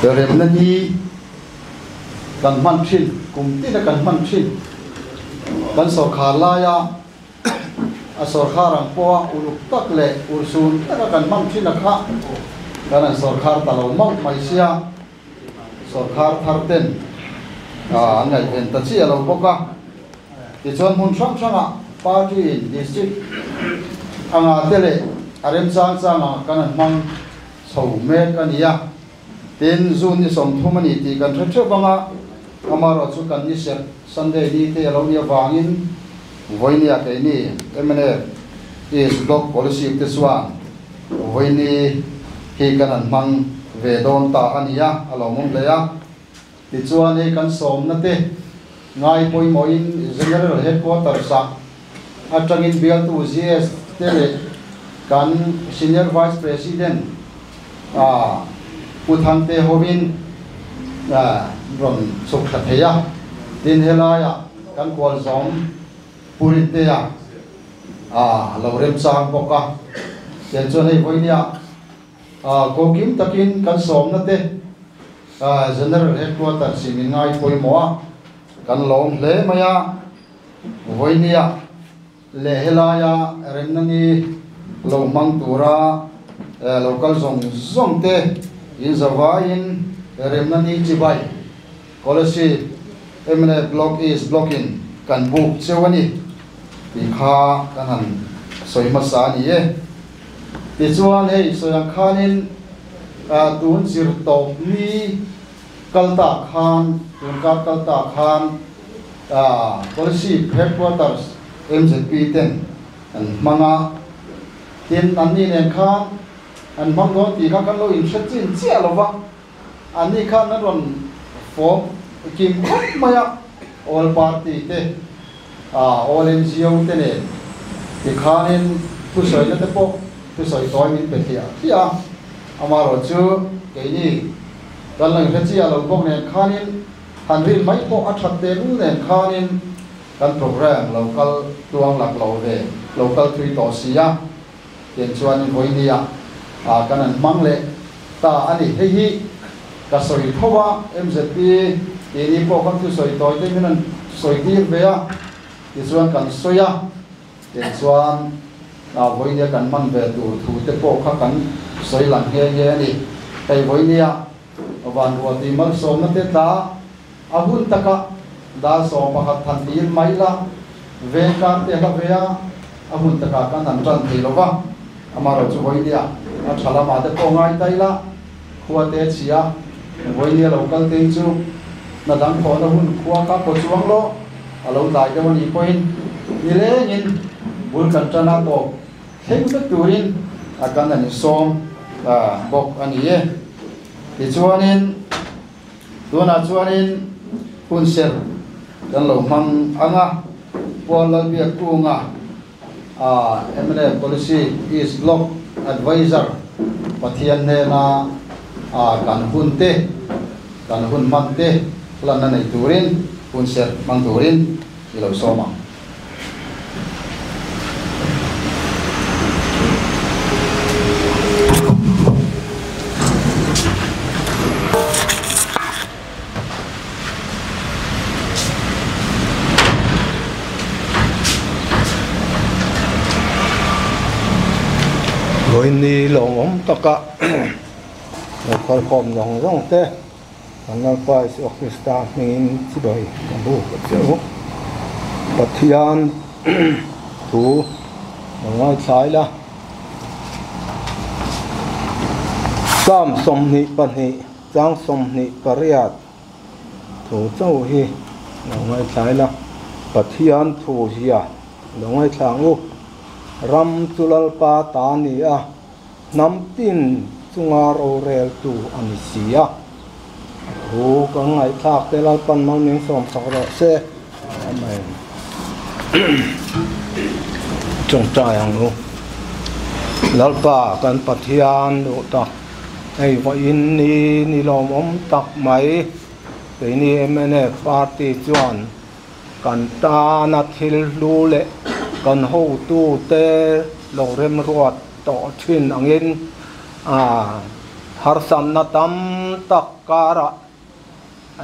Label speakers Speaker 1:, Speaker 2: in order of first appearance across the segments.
Speaker 1: Remna ni kan hman thin, kum tina kan hman thin, kan sawrkhar laia a sawrkhar ang pawha uluk tak leh urhsun taka kan hman thin a kha kan han sawrkhar ta lo mauh mai sia, sawrkhar thar ten an ngaihven ta chiah lo bawk a. Tichuan hmun hrang hrangah party in district anga te leh a remchang changah kan han hmang chho mek a ni a. Tin, June ni 30 a ni tih kan hre theuh vang a, amaherawh chu kan ni serh Sunday ni te a lo nih avangin vawinia keini mnf East Block Policy te chuan vawiini hi kan han hmang ve dawn ta a ni a, a lawmawm hle a. Tichuan hei kan sawmna te ngai pawimawhin General Headquarters ah atangin bialtu GS te leh kan Senior Vice President Pu Thangte hovin rawn chhuk thla thei a. Tin helaiah kan kual zawm Pu Rintea lo remchang bawk a. Tiang chuan hei vawinia Kokim takin kan sawmna te General Headquarters in min ngai pawimawh a, kan lawm hle mai a. Vawinia leh helaia remna ni lo hmang tura lo kal zawng zawng te in zavaiin remna ni chibai Kolasib mna Block East Block in kan buk cheu a ni tih kha kan han sawi hmasa a ni e. Tichuan hei sawi ang khanin tun zir tawp ni kal tak khan, tun kar kal tak khan Kolasib Headquarters mzp ten an hmang a, tin anni nen khan an hmang dawn tih kha kan lo inhre chin chiah lo va. Anni khan an rawn form kim khawp mai a, All Party te, All NGO te nen tikhanin thusawina te pawh thusawi tawi min pe thliah thliah a. Amaherawh chu keini kan lo inhre chiah lo bawk nen khanin han rin mai pawh a that tehlul nen khanin kan program lo kal tluang lak lo ve, lo kal thui tawh si a. Tiang chuanin vawinia kan han hmang leh ta a ni. Hei hi ka sawi tho a, MZP tihni pawh khan thusawi tawi te min rawn sawi tir ve a, tichuan kan sawi a, tiang chuan vawinia kan hman ve tur thu te pawh kha kan sawi lang nghe nghe a ni. Hei vawinia Vanruati malsawmna te tla a hun taka dar 11 than tir mai la, veng kar te hla ve a, a hun takah kan han tan thei lo va, amaherawh chu vawinia a tha lamah te pawh ngai tai la, khua te chhia vawinia lo kal te hi chu hna dang thawhna hun khua kha kaw chuang lo, a lo tlai deuh a nih pawhin nilengin bul kan tan a tawp thleng vek turin a kan han insawm bawk a ni e. Tichuanin tunah chuanin hun serh kan lo hmang ang a, Pual Lalbiakkunga mnf Policy East Block Adviser Pathian hnena kan hun te, kan hun hman te hlanna nei turin hun serh hmang turin i lo sawm ang.
Speaker 2: Vawiini lawmawm taka lo kalkhawm zawng zawng te. Kan Lalpa Isua Krista hmingin chibai ka buk a che u. Pathian thu lo ngaithlai la. Psalm 22 chang 28 thu chauh hi lo ngaithlai la. Pathian thu zia lo ngaithla ang u. Ram chu Lalpa ta a ni a. Hnam tin chunga roreltu a ni si a. A thu kan ngaihthlak te Lalpan mal min sawm sak rawh se. Amen. Tawngtai ang u. Lalpa kan Pathian duh tak, hei vawiin ni ni lawmawm tak mai keini mnf party chuan kan tana thil hlu leh kan hotute lo remruat tawh thin angin a Harsatna tam tak karah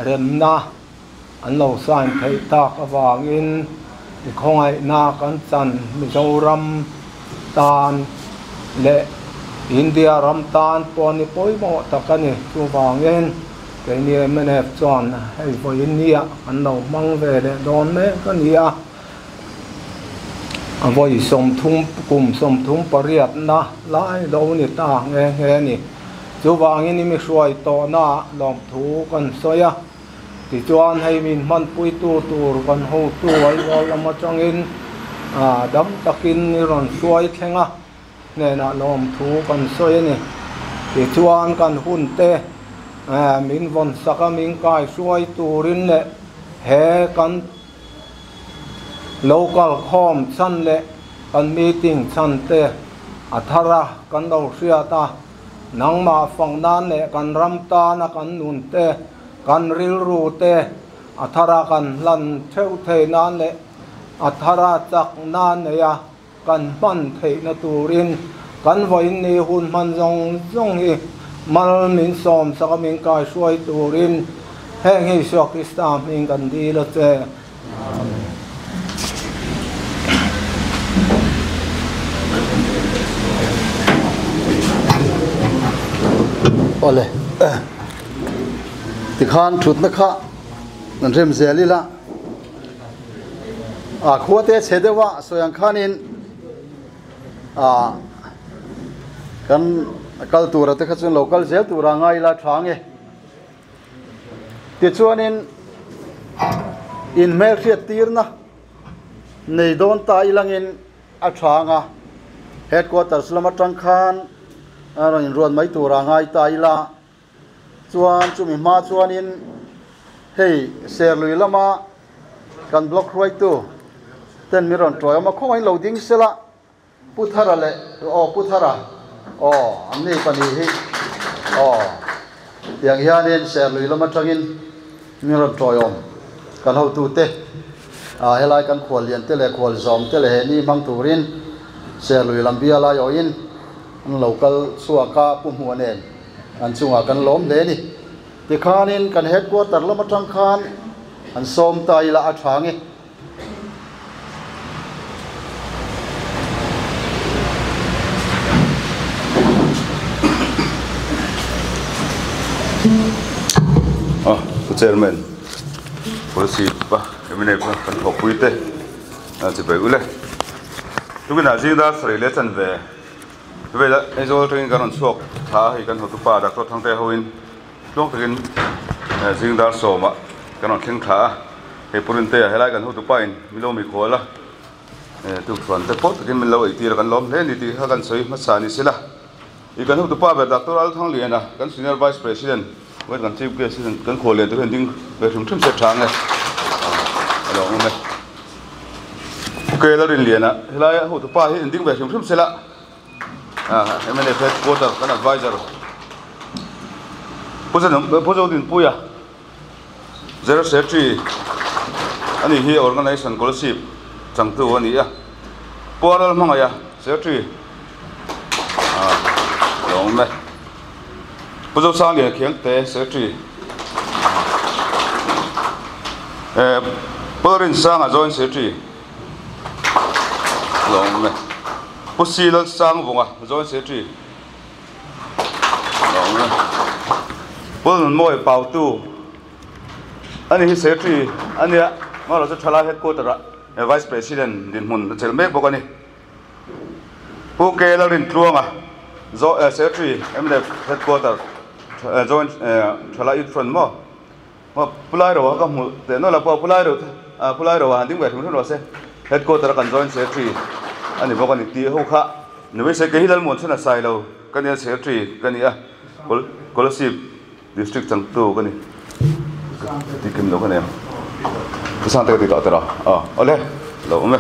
Speaker 2: remna an lo sign theih tak avangin i khawngaihna kan chan Mizoram tan leh India ram tan pawh ni pawimawh tak a ni. Chuvangin keini mnf chuan hei vawiin nia kan lo hmang ve leh dawn mek a ni a. A vawi 30 kum 38na lai lo ni ta nghe nghe a ni. Chuvangin i mi hruai tawhnaah lawmthu kan sawi a. Tichuan hei min hmanpuitu tur kan hotu Aizawl lam atangin dam takin i rawn hruai thleng a, hnenah lawmthu kan sawi a ni. Tichuan kan hunte min vawn sak a, min kai hruai turin leh he kan Lo kalkhawm chhan leh kan meeting chhan te a thar a, kan lo hriat a, nangmah fang nan leh kan ram tana kan nun te, kan rilru te a thar a kan hlan theuh thei nan leh a thar a chak nan nei a kan hman theihna turin kan vawiin ni hun hman zawng zawng hi mal min sawm sak a min kaihruai turin heng hi Isua Krista hming kan dil a che. Amen.
Speaker 1: Awle tikhan thutna kha kan rem zel ila. A khua te chhe deuh a sawi ang khanin ah kan kal tura te kha chuan lo kal zel tura ngai ila tha ang e. Tichuanin inhmelhriat tirna nei dawn ta ilangin a tha ang a, headquarters lam atang khan a rawn inruat mai tura ngai ta ila. Chuan chumi hma chuanin hei Serlui lama kan block hruaitu ten min rawn tawi awm a, khawngaihin lo ding sela Pu Thara leh aw Pu Thara aw an ni pahnih hi aw tiang hianin Serlui lam atangin min rawn tawi awm kan hotute ah helai kan khual lian te leh khual zawm te leh he ni hmang turin Serlui lam bial aiawhin an lo kal chhuak a Pu Hmuh nen. An chungah kan lawm hle a ni. Tikhanin kan headquarter lam atang khan an sawm ta ila a tha nge.
Speaker 3: Ah, Pu Chairman, Policy pa, MLA pa kan thawhpui te, chibai ule. Tukinah zingdar sarih leh chanve. Vela Aizawl atangin kan rawn chhuak thla a, hei kan hotupa Doctor Thangtea hoin tluang takin zing dar sawmah kan rawn thleng thla a, hei Purintea helai kan hotupa in min lo mikhual a, tukchhuan te pawh takin min lo eitir a kan lawm hle a ni tih kha kan sawi hmasa ni sela. I kan hotupa ber Doctor Althangliana kan Senior Vice President Wait kan Chief Guest hi kan khual lian tur hian ding ve hrim hrim se tha ang e. A lo awm e. Pu Kela Rinliana helai a hotupa hi in ding ve hrim hrim sela. MNF headquarter kan advisor Pu Zanung Pu Zodinpuia General Secretary ani hi organization scholarship changtu a ni a. Pu Aral Hmangaia Secretary a lo awm e. Pu Zosanglian Khiangte Secretary Pu Rinsanga Joint Secretary a lo awm e. Pu Si Lalsangvunga Joint Secretary a lo awm e. Pu Nunmawi Pautu ani hi Secretary a nia, amaherawhchu Thalai Headquarter ah Vice President dinhmun a chelh mek bawk a ni. Pu K Lalrintluanga, Secretary, mnf Headquarter, Joint Thalai Youth Front maw? Pu Lairoa ka hmu teh nawlh a, Pu Lairo Pu Lairoa han ding ve hrim hrim rawh se. Headquarter a kan Joint Secretary a ni bawk a ni tih ho kha ni mai se. Kei hi Lalmuanchhun a sai lo ka nia, Secretary ka ni a, Kolasib District changtu ka ni. Ti kim lo ka nei ang. Ka sang te ka ti tawh tawh a. Awle, lo awm e.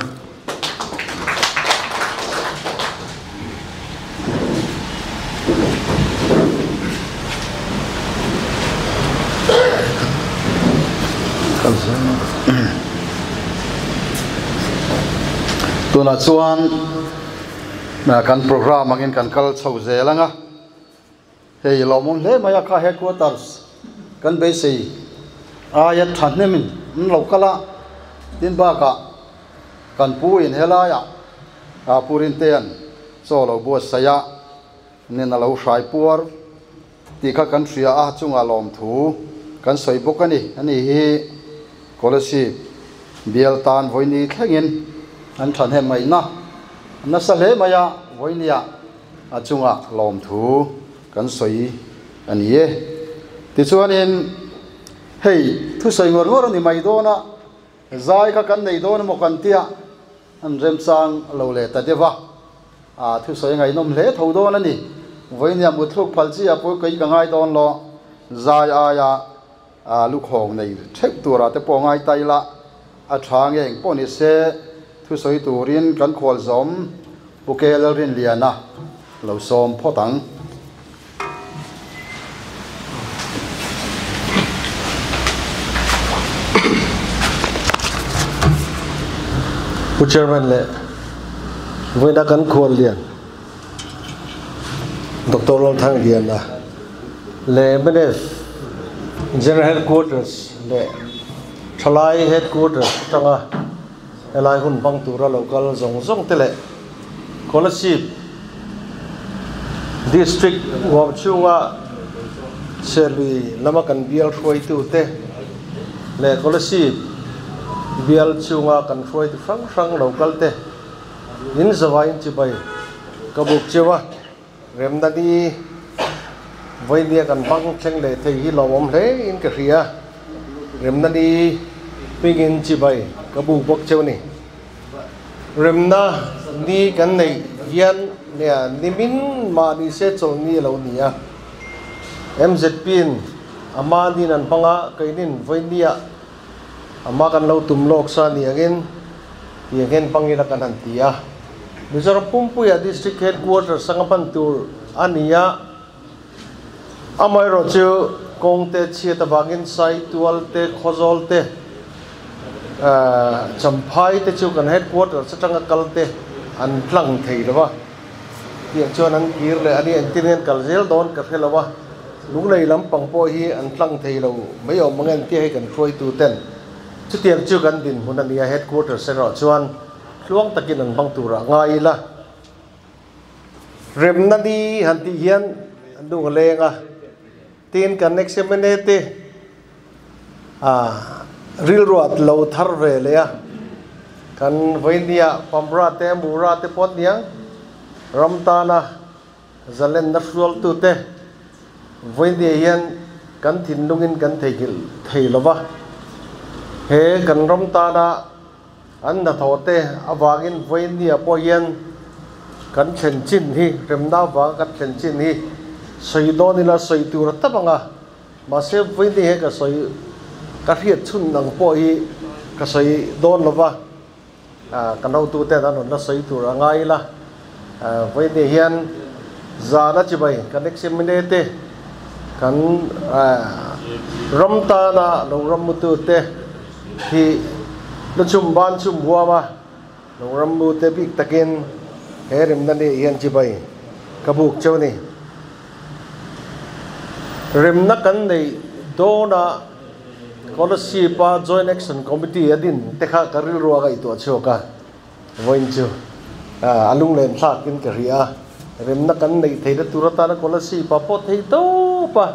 Speaker 1: Tunah chuan kan program angin kan kal chho zel ang a. Hei lawmawm hle mai a, kha headquarters kan beisei aia thahnemin an lo kal a, tin bakah kan pu in helaiah Pu Rintea'n chaw lo buatsaih a, nen a lo hrai puar tih kha kan hria a, chungah lawmthu kan sawi bawk a ni. Ani hi Kolasib bial tan vawini thlengin an thahnem ngaihna nasa hle mai a, vawiniah a chungah lawmthu kan sawi a ni e. Tichuanin hei thusawi ngawr ngawr a ni mai dawn a, zai kha kan nei dawn emaw kan tia an remchang lo leh ta deuh a, a thusawi ngaihnawm hle tho dawn a ni. Vawinia mutthluk phal chi a pawh kei ka ngai dawn lo, zai aia lukhawng nei theuh turah te pawh ngai ta ila a tha nge eng pawh ni se thusawi turin kan khual zawm Pu Ke Lalrinliana lo sawm phawt ang.
Speaker 4: Pu Chairman leh vawiina kan khual lian Doctor Lalthangliana leh mnf General Headquarters leh Thalai Headquarters atanga Helai hun hmang tura lo kal zawng zawng te leh Kolasib District huam chhunga Serlui lama kan bial hruaitu te leh Kolasib bial chhunga kan hruaitu hrang hrang lo kal te in zavaiin chibai ka buk cheu a, remna ni vawinia kan hmang thleng leh thei hi lawmawm hle in ka hria. Remna ni hmingin chibai ka buk bawk cheu a ni. Remna ni kan neih hian nia nimin mahni se chawlhni a lo ni a. MZP-in a mahniin an hmang a, keinin vawinia a mah kan lo tum lawk sa ni angin tiang hian hmang ila kan han ti a. Mizoram pumpuia District Headquarters anga hman tur a ni a. Amaherawh chu kawng te chhiat avangin Saitual te, Khawzawl te, Champhai te chu kan headquarters atanga kal te an tlang thei lo va, tiang chuan an kir leh a ni. Engtin nge an kal zel dawn ka hre lo a, Lunglei lampang pawh hi an tlang thei lo mai awm ang engtia hei kan hruaitu ten chutiang chu kan dinhmun a ni a, headquarters erawh chuan tluang takin an hmang turah ngai ila. Remna ni han tih hian an lung a leng a, tin kan examine te ah rilruat lo thar ve leh a, kan vawinia Pamra te Mura te pawh an niang ram tana zalenna hrualtute vawinia hian kan thinlungin kan theihnghilh thei lo va, he kan ram tana An hnathawh te avangin vawinia pawh hian kan thlen chin hi, remna avanga kan thlen chin hi sawi dawn ila sawi tur a tam ang a, mahse vawinia hi ka sawi ka hriat chhun ang pawh hi ka sawi dawn lo va, kan hotuten an rawn la sawi tur a ngai ila, vawinia hian zan a chibai kan examine te kan ram tana lo ram mutute hi lu chum ban chum huam a, lo ram mu te bik takin he remna ni hian chibai ka buk cheu ni. Remna kan neih dawna Kolasib a Joint Action Committee a din te kha ka rilru a ngaihtuah chhuak a, vawiin chu a lunglen thlakin ka hria a, remna kan neih theihna tur atana Kolasib ah pawh thei tawp a.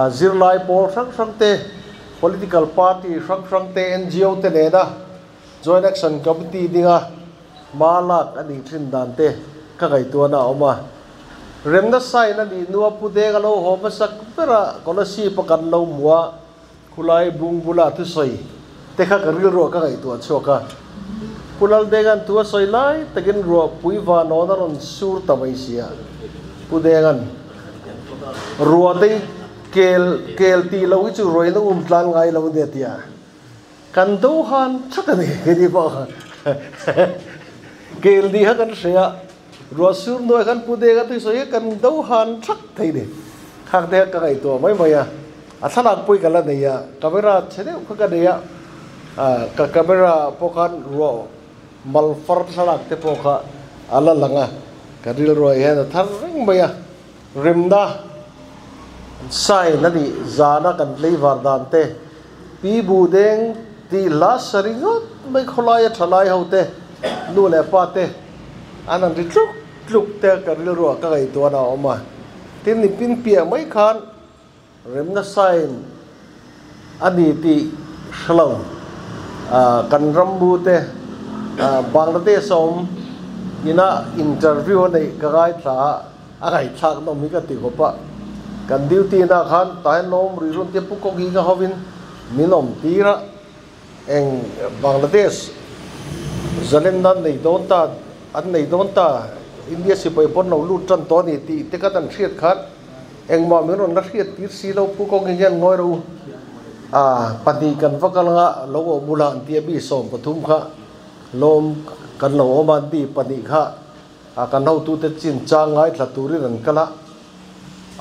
Speaker 4: Zirlai pawl hrang hrang te, political party hrang hrang te, ngo te nena Joint Action Committee dinga hma lak a nih thin dan te ka ngaihtuahna a awm a. Remna sign a nih hnua Pu Deng a lo haw hmasak ber a, Kolasib a kan lo hmu a, khulai bung bula thusawi te kha ka rilruah ka ngaihtuah chhuak a. Pu Laldenga'n thu a sawi lai takin ruah pui vanawn a rawn sur ta mai si a. Pu Denga'n ruah te hi kel kel tih loh hi chu ruain a um tlan ngai lo ania tia kan do han thak a ni kei pawh kel ni kha kan hria ruah sur hnuai khan Pu Denga thusawi hi kan do han thak thei ni. Khak te kha ka ngaihtuah mai mai a. A thlalak pawh hi ka la nei a, camera chhe deuh kha ka nei a, ka camera pawh khan ruah mal far thlalak te pawh kha a la lang a, ka rilruah hian a thar reng mai a, remna Sign a nih zana kan tlaivar dan te, Pi Bu Deng tih hla sa ringawt mai khawlaia thalai ho te, nu leh pa te an han ri tluk tluk te ka rilruah ka ngaihtuahna a awm a. Tin, ni pin piah mai khan remna sign a ni tih hre lo kan rambu te Bangladesh a awm ina interview a neih ka ngaithla a. A ngaihthlak nawm hi ka ti khawp a, kan duty na khan tah hian lawm rih run te pu kawng hi ka hovin min awm tir a, eng Bangladesh zalenna an nei dawn ta, an nei dawn ta, India sipai pawn lo lut tan tawh a ni tih te khan an hriat khan engmah min rawn la hriat tir si lo pu kawng hi hian ngawi rawh u, ah pahnih kan va kal anga lo awm ula an ti a mi 13 kha lawm kan lo awm a an ti pahnih kha. A kan hotute chin chang ngaithla turin an kal a,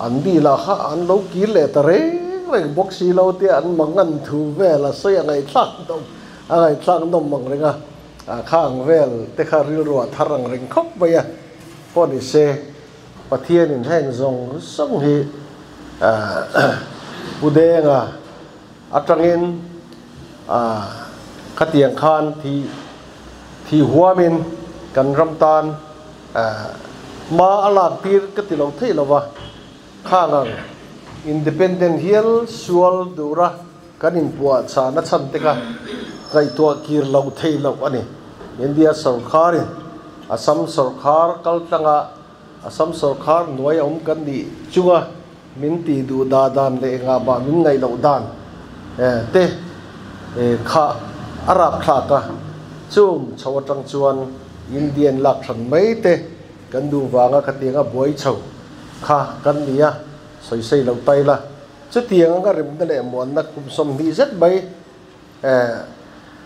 Speaker 4: an ni lah kha an lo kir leh ta reng reng bawk si lo tia an mangan thu vel a sawi a ngaihthlak nawm a ngaihthlak nawm ang reng a, a kha ang vel te kha rilruah thar ang reng khawp mai a, pawh ni se Pathianin heng zawng zawng hi Pu Denga atangin khatiang khan thi thi huamin kan ram tan hma a lak tir ka ti lo thei lo va, khang ang independent hial sual dura kan inpuahchahna chhan te kha ngaihtuah kir lo thei loh a ni. India sorkharin Assam sorkhar kaltlanga Assam sorkhar hnuai a awm kan nih chunga min tih duh dah dan leh engah mah min ngaih loh dan te kha a rap thlak a, chung chho atang chuan Indian lak hran mai te kan duh vanga khatianga buai chho kha kan ni a, sawisei lo tai la. Chutiang anga rimna leh muanna kum 20 zet mai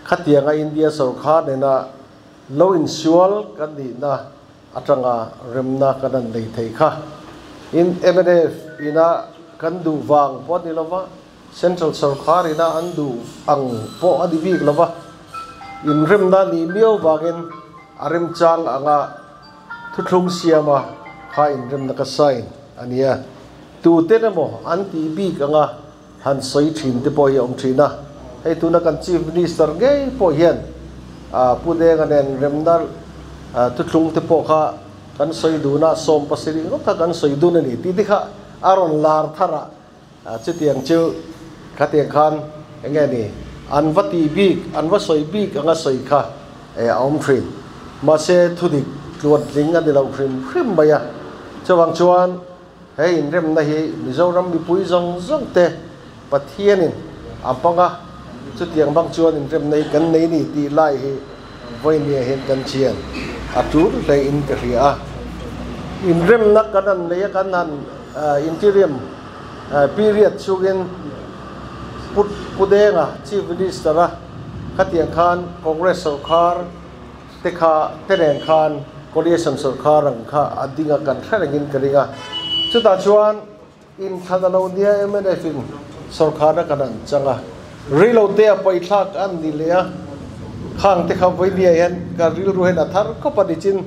Speaker 4: khatianga India sorkar nena lo insual kan nihna atanga remna kan han nei thei kha. In mnf ina kan duh vang pawh a ni lova, Central sorkar ina an duh ang pawh a ni bik lova, inremna a nih miau vangin a remchang anga thuthlung siama kha inremna ka sign a nia. Tuten emaw an tih bik anga han sawi thin te pawh hi a awm thin a, hei tuna kan Chief Minister ngei pawh hian Pu Denga nen remna thuthlung te pawh kha kan sawi dun a, 17 ngawt kha kan sawi dun a ni tih te kha a rawn lar thar a, chutiang chu khatiang khan eng nge ni an va tih bik, an va sawi bik anga sawi kha a awm thin. Mahse thudik tluantling a ni lo hrim hrim mai a, chuvang chuan He inremna hi Mizoram mipui zawng zawng te Pathianin a hmang a, chutiang bang chuan inremna hi kan nei ni tih lai hi vawinia hian kan chian a tul hle in ka hria a. Inremna kan han nei a, kan han interim period chungin Pu Pu Denga Chief Minister a khatiang khan Congress sorkar te kha te nen khan coalition sorkar ang kha a ding a kan hre rengin ka ring a, chutah chuan inthlan a lo nia mnf in sorkarna kan an chang a, reilo te a paithlak an ni leh a, khang te kha vawinia hian ka rilru hian a thar khawp a ni chin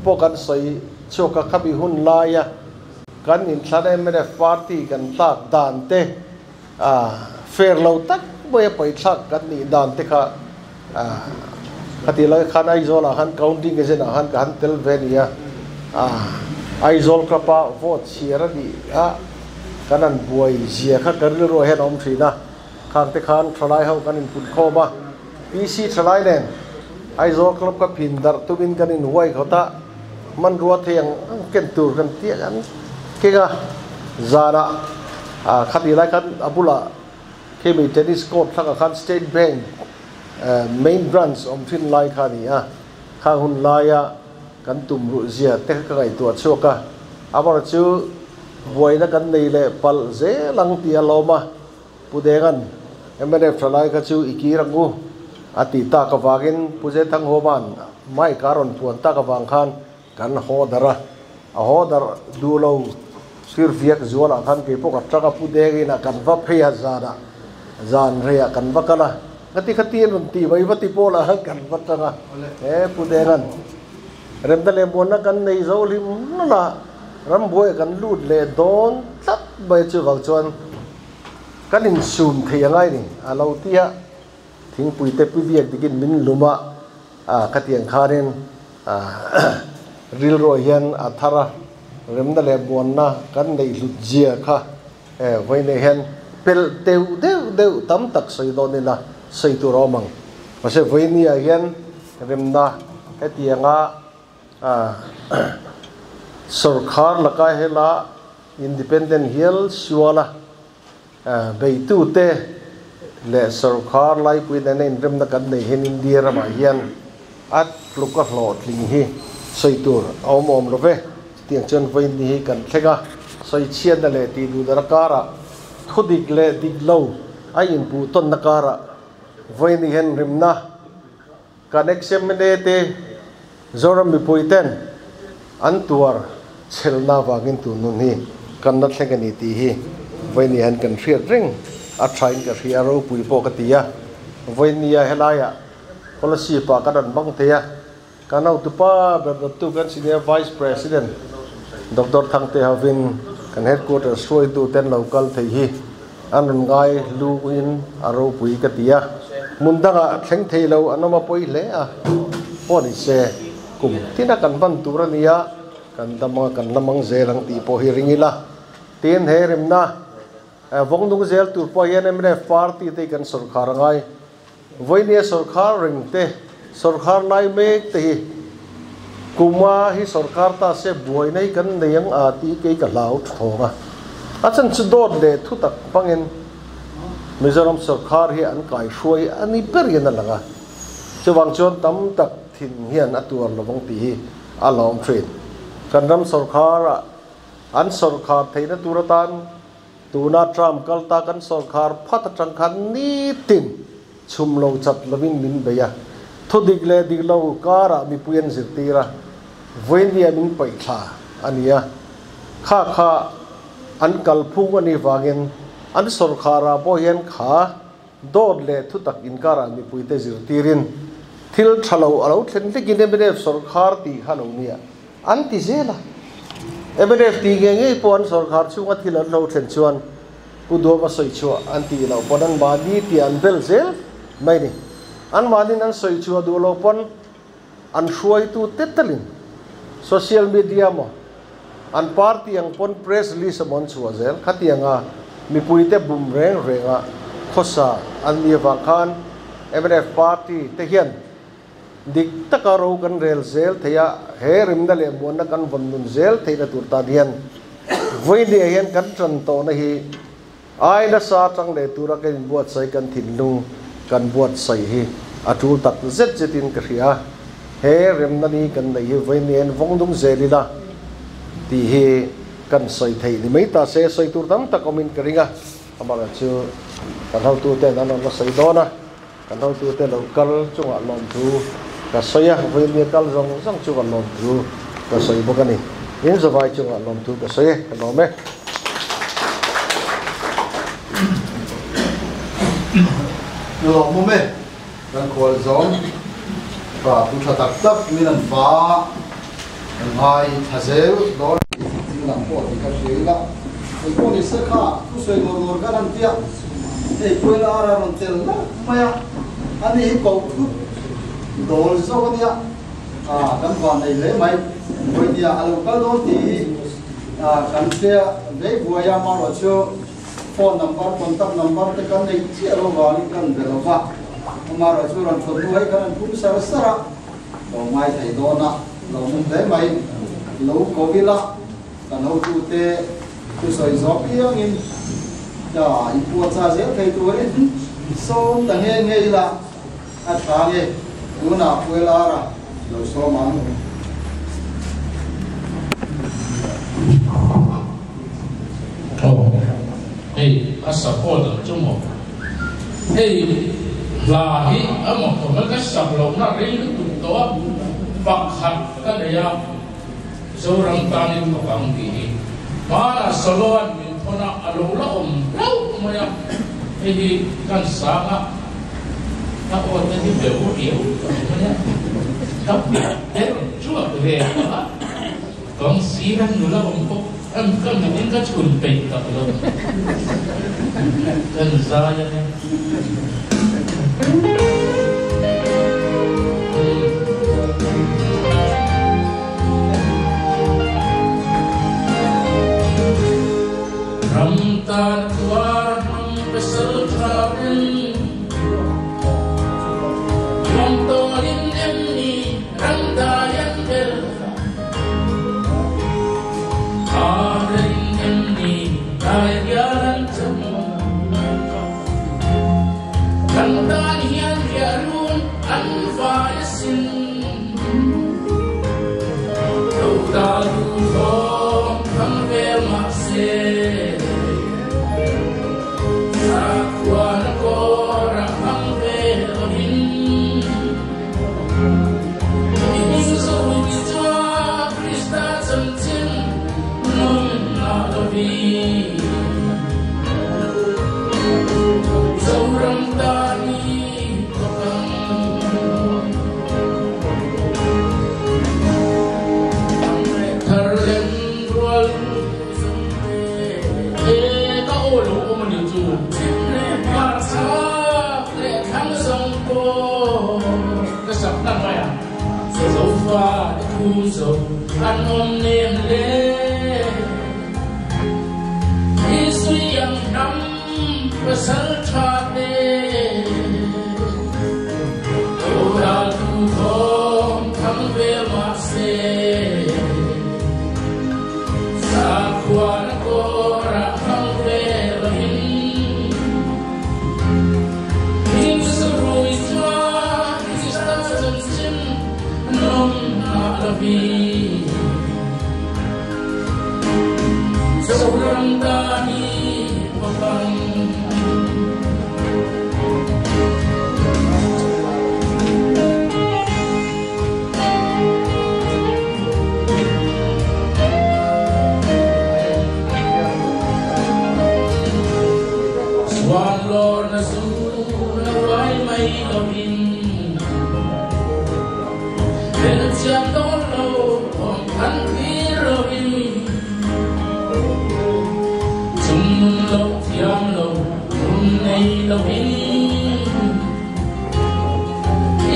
Speaker 4: pawh kan sawi chhuak a, khami hun laia kan inthlan mnf party kan tlak dan te a fair lo tak mai a paithlak kan nih dan te kha khati lai khan Aizawl ah khan counting agent ah khan ka han tel ve a ni a, Aizawl club a vote chhiar a nih a kan han buai zia kha ka rilruah hian a awm thin a, khang te khan thalai ho kan inpunkhawm a, PC thalai nen Aizawl club ka phin darh tumin kan inhuai khawt a, hmanrua thei ang ang ken tur kan tih an keng a, zanah khati lai khan a bulah khemi tennis court thlangah khan State Bank main branch awm thin lai kha a ni a, khang hun laia kan tum ruh zia te kha ka ngaihtuah chhuak a, amaherawhchu chu buaina kan nei leh palh zel ang tih a lawm a. Pu Denga'n mnf thalai kha chu i kir ang u a tih tak avangin Pu Zethanghoma'n mic a rawn puan tak avang khan kan haw darh a, a haw darh duh lo Sirfiak zualah khan kei pawh ka tang a, Pu Dengin a kan va phei a zanah zan reiah kan va kal a, khati khati an rawn tih mai va ti pawh lah khan kan va tang a, he Pu Denga'n remna leh muanna kan nei zo hlim hlawlh a, rambuai kan lut leh dawn tlat. mai a chuvang chuan kan insum thei a ngai ni a lo ti a, thingpui te pi biak dikin min lum a, khatiang khanin rilruah hian a thar a, remna leh muanna kan neih hlut zia kha vawiinah hian pelh deuh deuh deuh tam tak sawi dawn ila sawi tur a awm ang. Mahse vawiiniah hian remna hetianga Sawrkhar laka hela independent hial suala beitute leh sawrkhar laipui nena inremna kan nei hian India ramah hian a tluk a hlawhtling hi sawi tur a awm awm lo ve. Chutiang chuan vawiin hi kan thleng a, sawichhiatna leh tihduhdana karah thudik leh dik lo a inpuh tawnna karah vawiin hian rimna Kan ex-MLA te Zoram mipui ten an tuar chhelna avangin tun nun hi kan la thleng a ni tih hi vawiin hian kan hriat reng a thain ka hria a, ropui pawh ka ti a. Vawiin helaiah policy pah kan rawn hmang thei a, kan hotupa ber dawttu kan senior vice president Doctor Thangte hovin kan headquarters hruaitu ten lo kal thei hi an rawn ngai luin a ropui ka ti a, hmun dangah thleng thei lo an awm a pawi hle a, pawh ni se kum tina kan hman tur a nia, kan dam anga kan la mang zel ang tih pawh hi ring ila. Tin, he remna vawng nung zel tur pawh hian mnf party te hi kan sawrkhar a ngai. Vawinia sawrkhar reng te, sawrkhar lai mek te hi kuma hi sawrkhar ta se buaina hi kan nei ang a tih kei ka hlau thawng a. A chan chu dawt leh thu tak hmangin Mizoram sawrkhar hi an kaihruai a ni ber in a lang a. Chuvang chuan tam tak thin hian a tuar lovang tih hi a lawm thin. Kan ram sawrkhar ah an sawrkhar theihna tur atan Tuna Trump kal ta kan sawrkhar phat atang khan nitin chhum lo chat lovin min bei a, thudik leh dik lo karah mipui an zirtir a, vawinia min paih thla a ni a, kha kha an kalphung a nih vangin an sawrkharah pawh hian kha dawt leh thutak inkarah mipuite zirtirin thil tha lo a lo thlen hlekin mnf sawrkhar tih kha lo nia. An ti zel a. Mnf tih ngei ngei pawh an sawrkhar chhunga thil an hlo thlen chuan Pu Duama sawi chhuah an tih loh pawn an mahni tih an bel zel mai ni. An mahnin an sawi chhuah duh loh pawn an hruaitu te telin social media maw an party ang pawn press release emaw an chhuah zel. Khatianga mipuite bum reng renga khawsa an nih avang khan mnf party te hian Dik taka ro kan rel zel thei a, he rimna leh muanna kan vawn nun zel theihna tur tan hian vawinia hian kan tan tawhna hi ai nasa atang leh tura kan inbuatsaih kan thinlung kan buatsaih hi a tul tak zet zetin ka hria. He remna ni kan neih hi vawinia hian vawng nung zel ila tih hi kan sawi theih ni mai ta se, sawi tur tam tak awmin ka ring a, amaherawhchu kan hotuten an rawn la sawi dawn a. Kan hotute lo kal chungah lawmthu ka sawi a, vawinia kal zawng zawng chungah lawmthu ka sawi bawk a ni. In zavai chungah lawmthu ka sawi e, ka lawm e.
Speaker 1: Lawmawm e, kan khual zawng ka thu tha tak tak min an fa kan ngai thla zel dawn a ni tih lam pawh tih ka hria ila, engpawh ni se kha thusawi dawr dawr khan an tia. Hei Puela a rawn tel hlauh mai a, ani hi koh thut dawl zawk a nia, ah kan van nei hle mai. Vawinia a lo kal dawn tih hi kan hria vei buai a, amaherawh chu phone number, contact number te kan neih chiah lo vangin kan be lo va, amaherawh chu rawn thawt hnu hei kan han phum sar sar a, lo ngai thei dawn a, lo awm hle mai. Lo ko ila kan hotute Thusawi zawk piangin ka inpuahchah zel thei turin sawm ta nge nge ila a tha nge tunah Puelara lo sawm ang.
Speaker 5: Aw hei a support ang chu maw hei hla hi a maw ka ka sak lohna rei lutuk tawh a pakhat ka nei a. Zoram tan in thawk ang tih hi hmanah Soloan min thawn a, a lo la awm hlauh mai a, hei hi kan sang a, ka aw te hi beu riau ta mai a, ka piah der chuak ve a, kawng sira nula awm bawk. Kan ka mitin ka chhun peih tak lo. Kan zai a ni. Ram tan tuar hmang pasal tha ten Nuam tawlin em ni ram dai an bel Arin em ni dai rial an cham Kan tan hian riah run an vai asin Lo dal duh thawm thang vel mah se Sakhuana kawr a hmang ve lovin I hming zawih chuan Krista chanchin nunna lovin Zoram tan i thawk ang. Thar lem rual E ka aw lo awm a ni chu. Hmar chak leh thlang zawng pawh ka sak hnan mai a. Zofa te thu zo an awm nem le. Isui ang hnam pasal tha te. Ral tu thawm thang vel mah se. Sakhuana kawrah hmang ve lovin Hmingsurui chuan Krista chanchin nawmna lovin Zoram tan i thawk ang. Chuan lawrna zu la uai mai lovin Belchian dawn lo awm than tir lovin Chung nun lo thiam lo nun nei lovin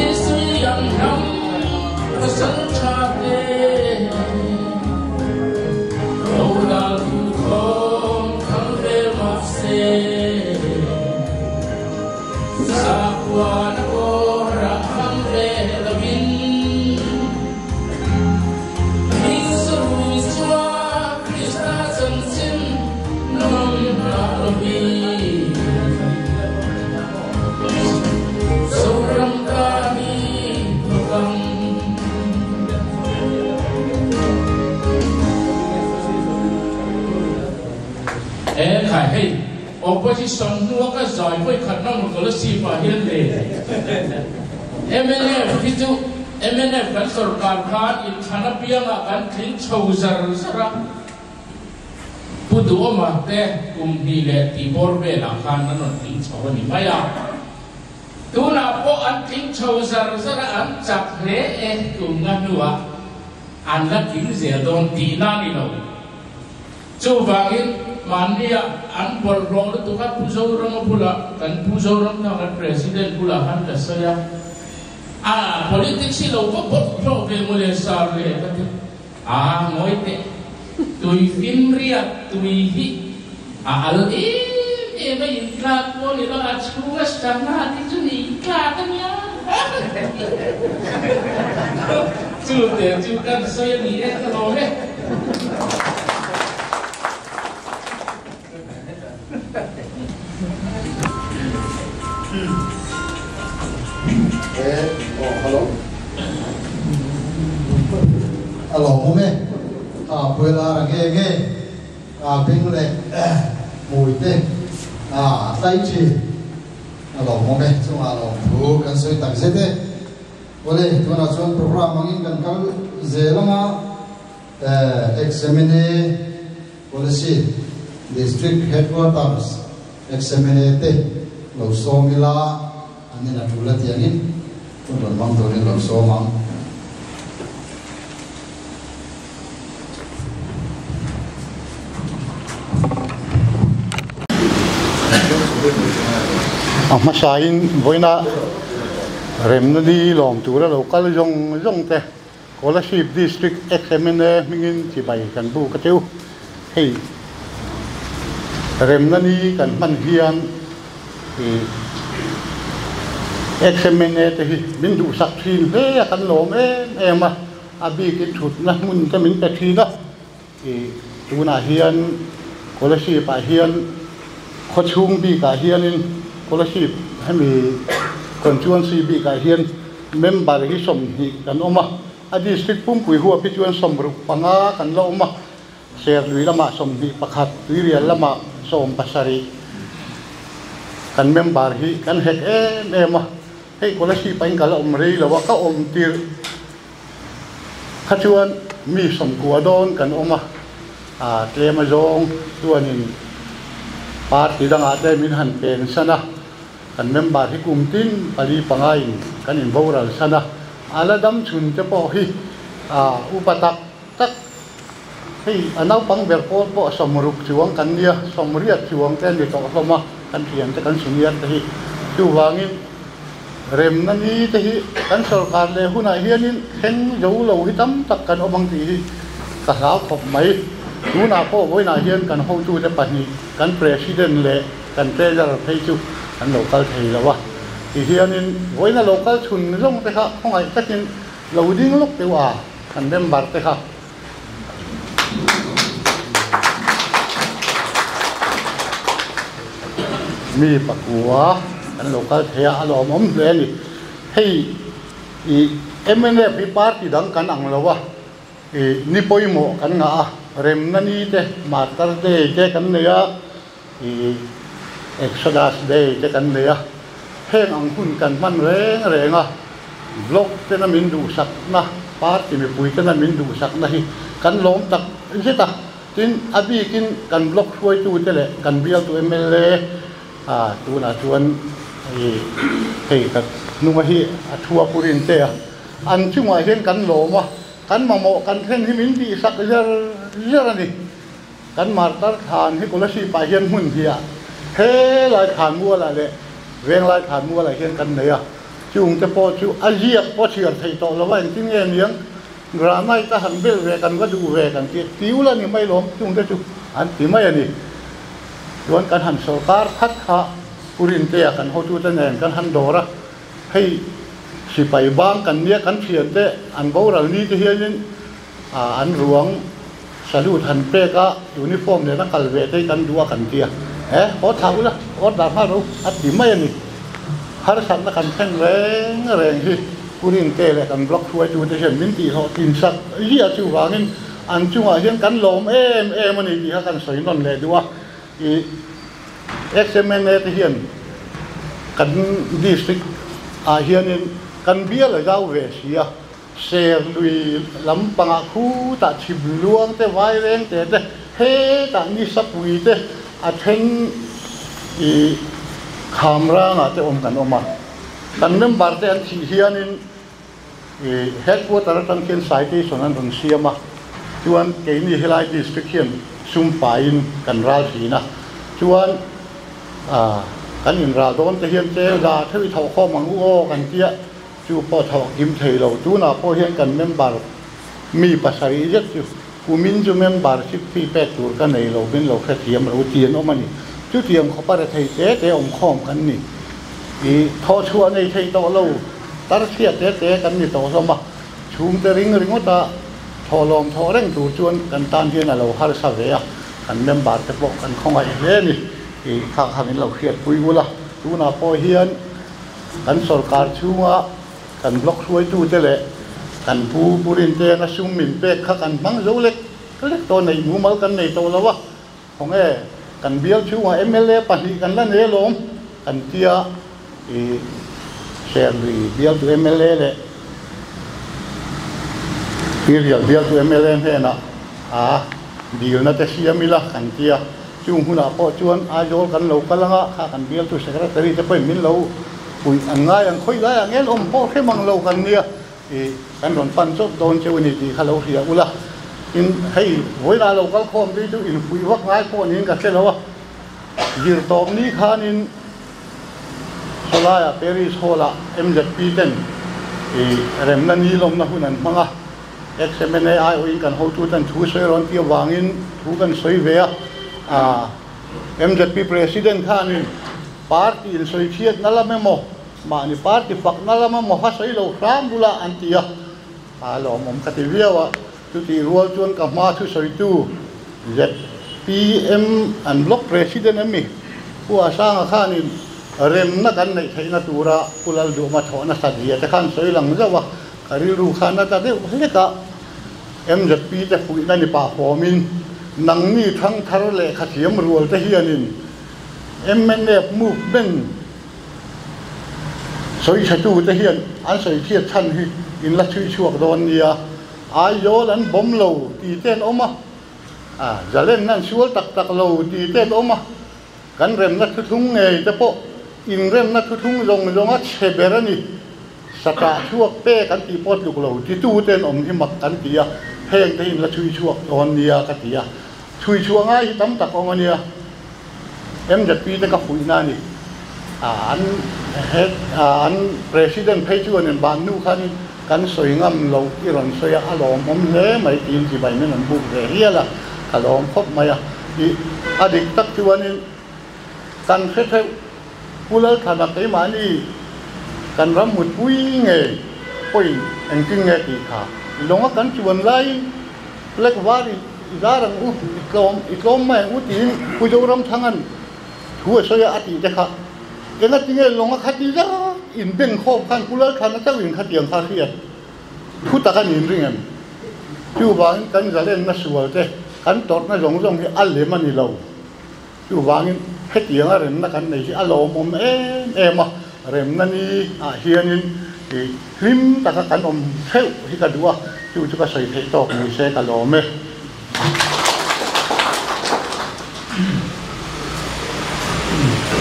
Speaker 5: Isui ang hnam pasal tha te Lo dal tu thawm thang ve mah se Sakhuana kawrah hmang ve lovin Isui chuan Krista chanchin nawmna lovin Zoram tan i thawk ang. E khai hei opposition hnua ka zai vawi khat na maw Kolasib ah hian le mnf hi chu mnf kan sorkar khan inthlan apiangah kan tling chho zar zar a. Pu Duhawma te kum hnih leh tih bawr velah khan an rawn tling chho a ni mai a. Tunah pawh an tling chho zar zar a, an chak hle e kum nga hnuah an la tling zel dawn tihna a ni lo. Chuvangin mahnia an bawlhhlawh lutuk a, Pu Zorama bulah, kan Pu Zoramthanga kan President bulah khan ka sawi a, a politics hi lo va bawlhhlawh ve mawle sar le ka ti. A ngawi teh, tui fim riak tui hi a al em em a, in tlak pawh ni lo, a chhung a sangha te chu ni tlak a nia. Chu te chu kan sawi a ni e, ka lawm e.
Speaker 1: A lawmawm e, a puilar a nge nge, a beng leh hmui te a tlai thin. A lawmawm e, chungah lawmthu kan sawi tak zet e. Awle, tunah chuan program angin kan kal zel ang a, Examine Policy District Headquarters Examine te lo sawm ila an in a tul a tiangin hun rawn hmang turin lo sawm ang. A hmasain vawiina remna ni lawm tura lo kal zawng zawng te Kolasib District XMNA hmingin chibai kan buk a cheu. Hei remna ni kan hman hian ih XMNA te hi min duhsak thin hle a kan lawm em em a, a bikin thutna hmun te min pe thin a. Ih tunah hian Kolasib ah hian khawchhung bikah hianin Kolasib hemi constituency bikah hian member hi 20 kan awm a, a district pumpui huap hi chuan 65 kan la awm a, Serlui lamah 21, Tuirial lamah 17 kan member hi kan hek em em a, hei Kolasib ah in ka la awm rei lo a, ka awm tirh. Kha chuan mi 90 dawn kan awm a, aa tlem azawng chuanin party dangah te min han pen san a, kan member hi kum tin pali panga in kan in boral san a, a la dam chhun te pawh hi aa upa tak tak hei a naupang ber pawl pawh 60 chuang kan nia, 80 chuang te a ni tawh hlawm a, kan thian te kan senior te hi chuvangin. Remna ni te hi kan sorkar leh hunah hianin thleng zo lo hi tam tak kan awm ang tih hi ka hlau khawp mai. Tunah pawh vawiinah hian kan hotute pahnih, kan President leh kan Treasurer phei chu an lo kal thei lo a. Tihianin vawiina lo kal chhun zawng te kha khawngaih takin lo ding lawk deuh a kan member te kha. Mi pakua kan lo kal thei a, a lawmawm hle a ni. Hei ih mnf hi party dang kan ang lo a, ih ni pawimawh kan ngah a, remna ni te, martyr day te kan nei a, ih exodus day te kan nei a, heng ang hun kan hman reng reng a, block tena min duhsakna, party mipui tena min duhsakna hi kan lawm tak zet a, tin a bikin kan block hruaitute leh kan bialtu mla ah tunah chuan ih hei ka hnunga hi a thu a pu rin te a, an chungah hian kan lawm a, kan mamawh kan thlen hi min tihsak zer zer a ni. Kan martar thlan hi Kolasib ah hian hmun hnih ah helai thlan mualah leh venglai thlan mualah hian kan nei a, chung te pawh chu a ziak pawh chhiar thei tawh lo a, engtin nge niang granite a han bel ve kan va duh ve kan tih tiu la ni mai lawm chung te chu an ti mai a ni. Chuan kan han sawrkar khat kha Pu Rintea kan hotute nen kan han dawr a, hei sipai bang kan nia kan thiante an boral ni te hianin an ruang salute han pek a, uniform nen a kal ve te hi kan duh a kan ti a, he haw thlah ula order nghal rawh u a ti mai a ni. Harsatna kan thlen reng reng hi Pu Rinte leh kan block hruaitute hian min tihhlawh tinsak ziah chuvangin an chungah hian kan lawm em em a ni tih kha kan sawi nawn leh duh a, ih XMNA te hian kan district ah hianin kan bial a zau ve si a. Ser lui lampangah khutah chhim luang te, vaireng te te, hetah nisapui te a then ih kham rangah te awm kan awm a. Kan member te an thih hianin ih headquarter atang khian citation an rawn siam a, chuan keini helai district hian sum paiin kan ral thin a, chuan ah kan inral dawn te hian cheng za theuh i thawhkhawm ang u aw kan tia. Chu pawh thawh kim thei lo. Tunah pawh hian kan member mi pasarih zet chu kumin chu membership fee pek tur ka nei lo min lo hrethiam lo ti an awm a ni. Chutiang khawpa rethei te te awm khawm kan ni. I thawh chhuah nei thei tawh lo, tarchhia te te kan ni tawh hlawm a. Chhungte ring ringawta thawh lawm thawh reng tur chuan kan tan hian a lo harsa ve a, kan member te pawh kan khawngaih hle a ni. I kha kha min lo hriatpui ul a. Tunah pawh hian. Kan sorkar chhunga kan block hruaitute leh kan pu pu Rinteana sum min pek kha kan hmang zo lek lek tawh neih mumal kan nei tawh lo a, khawnge kan bial chhungah mla pahnih kan la nei alawm kan tia i Serlui bialtu mla leh Tuirial bialtu mla hnenah a dilna te siam ila kan tia. Chung hunah pawh chuan Aizawl kan lo kal anga kha kan bialtu secretary te pawhin min lo puih an ngai ang khawi laiah ngel awm pawh hrem ang lo kan nia ih kan rawn pan chawp dawn cheu a ni tih kha lo hria ula. Tin hei vawiinah lo kal khawm te chu infuih vak ngai pawh niin ka hre lo a, zirtawp ni khanin.
Speaker 6: Sawlaia Parish Hall-ah MZP ten i remna ni lawmna hun an hmang a, XMNA aiawhin kan hotuten thu sawi rawn tih avangin thu kan sawi ve a, MZP President khanin party insawi chhiatna lam emaw, mahni party fakna lam emaw kha sawi lo hram bula an ti a, a lawmawm ka ti viau a, chutih rual chuan ka hma thusawitu ZPM an block president em mi Pu Asanga khanin remna kan neih theihna tura Pu Lalduhma thawh nasat zia te khan sawi lang zauh a, ka rilru khan a ta deuh hlek a, MZP te fuihna ni pah fawmin nangni thangthar lehkha thiam rual te hianin mnf movement sawi chhetu te hian an sawi chhiat chhan hi in la chhui chhuak dawn nia, Aizawl an bawm lo tih te an awm a, a zalenna an sual tak tak lo tih te an awm a, kan remna thuthlung ngei te pawh inremna thuthlung zawng zawng a chhe ber a ni. Satah chhuak pek an tih pawh tluk lo titu te an awm hi mak kan ti a, heng te hi in la chhui chhuak dawn nia ka ti a, chhui chhuah ngai hi tam tak awm a nia. MZP te ka fuihna a ni. An head an president phei chu an inban hnu khanin kan sawi ngam loh i rawn sawi a, a lawmawm hle mai tiin chibai min rawn buk ve hial a, ka lawm khawp mai a. Ih, a dik tak chuanin kan hre theuh Pu Lalthana keimahni kan ram mutpui nge pawhin engtin nge tih kha lawnga kan chuan laiin flag var i zar ang u, i tlawm i tlawm mai ang u tiin Pu Zoramthanga'n thu a sawi a a tih te kha engatinge lawnga khati zat inbengkhawm khan Pu Lalthana chauhin khatiang kha hriat thu tak a niin ring em? Chuvangin kan zalenna sual te kan tawrhna zawng zawng hi a lem a ni lo. Chuvangin hetianga remna kan nei hi a lawmawm em em a, remna ni ah hianin ih hlim taka kan awm theuh hi ka duh a, chu chu ka sawi theih tawk ni se ka lawm e.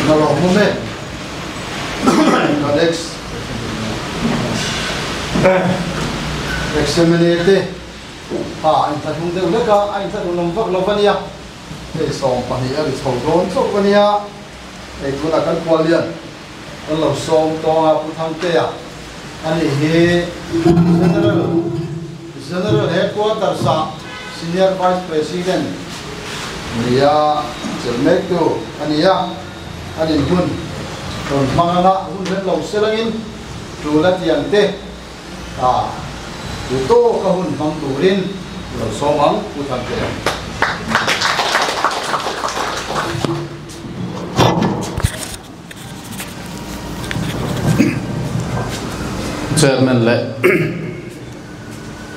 Speaker 1: Ka lawmawm e. Ka next examine te ha a inthlahrung deuh hlek a, a inthlahrung awm vak lo va nia. Hei 20 a ri chho dawn chauh a nia, hei tunah kan kual lian kan lo sawm tawng a Pu Thangtea a nih hi General General Headquarters ah Senior Vice President nia chelh mek tu a ni a, a nin hun rawn hmang anga hun rem lo selangin tul a tiang te A tu tawka hun hmang turin lo sawm ang Pu Thangtea.
Speaker 7: Chairman leh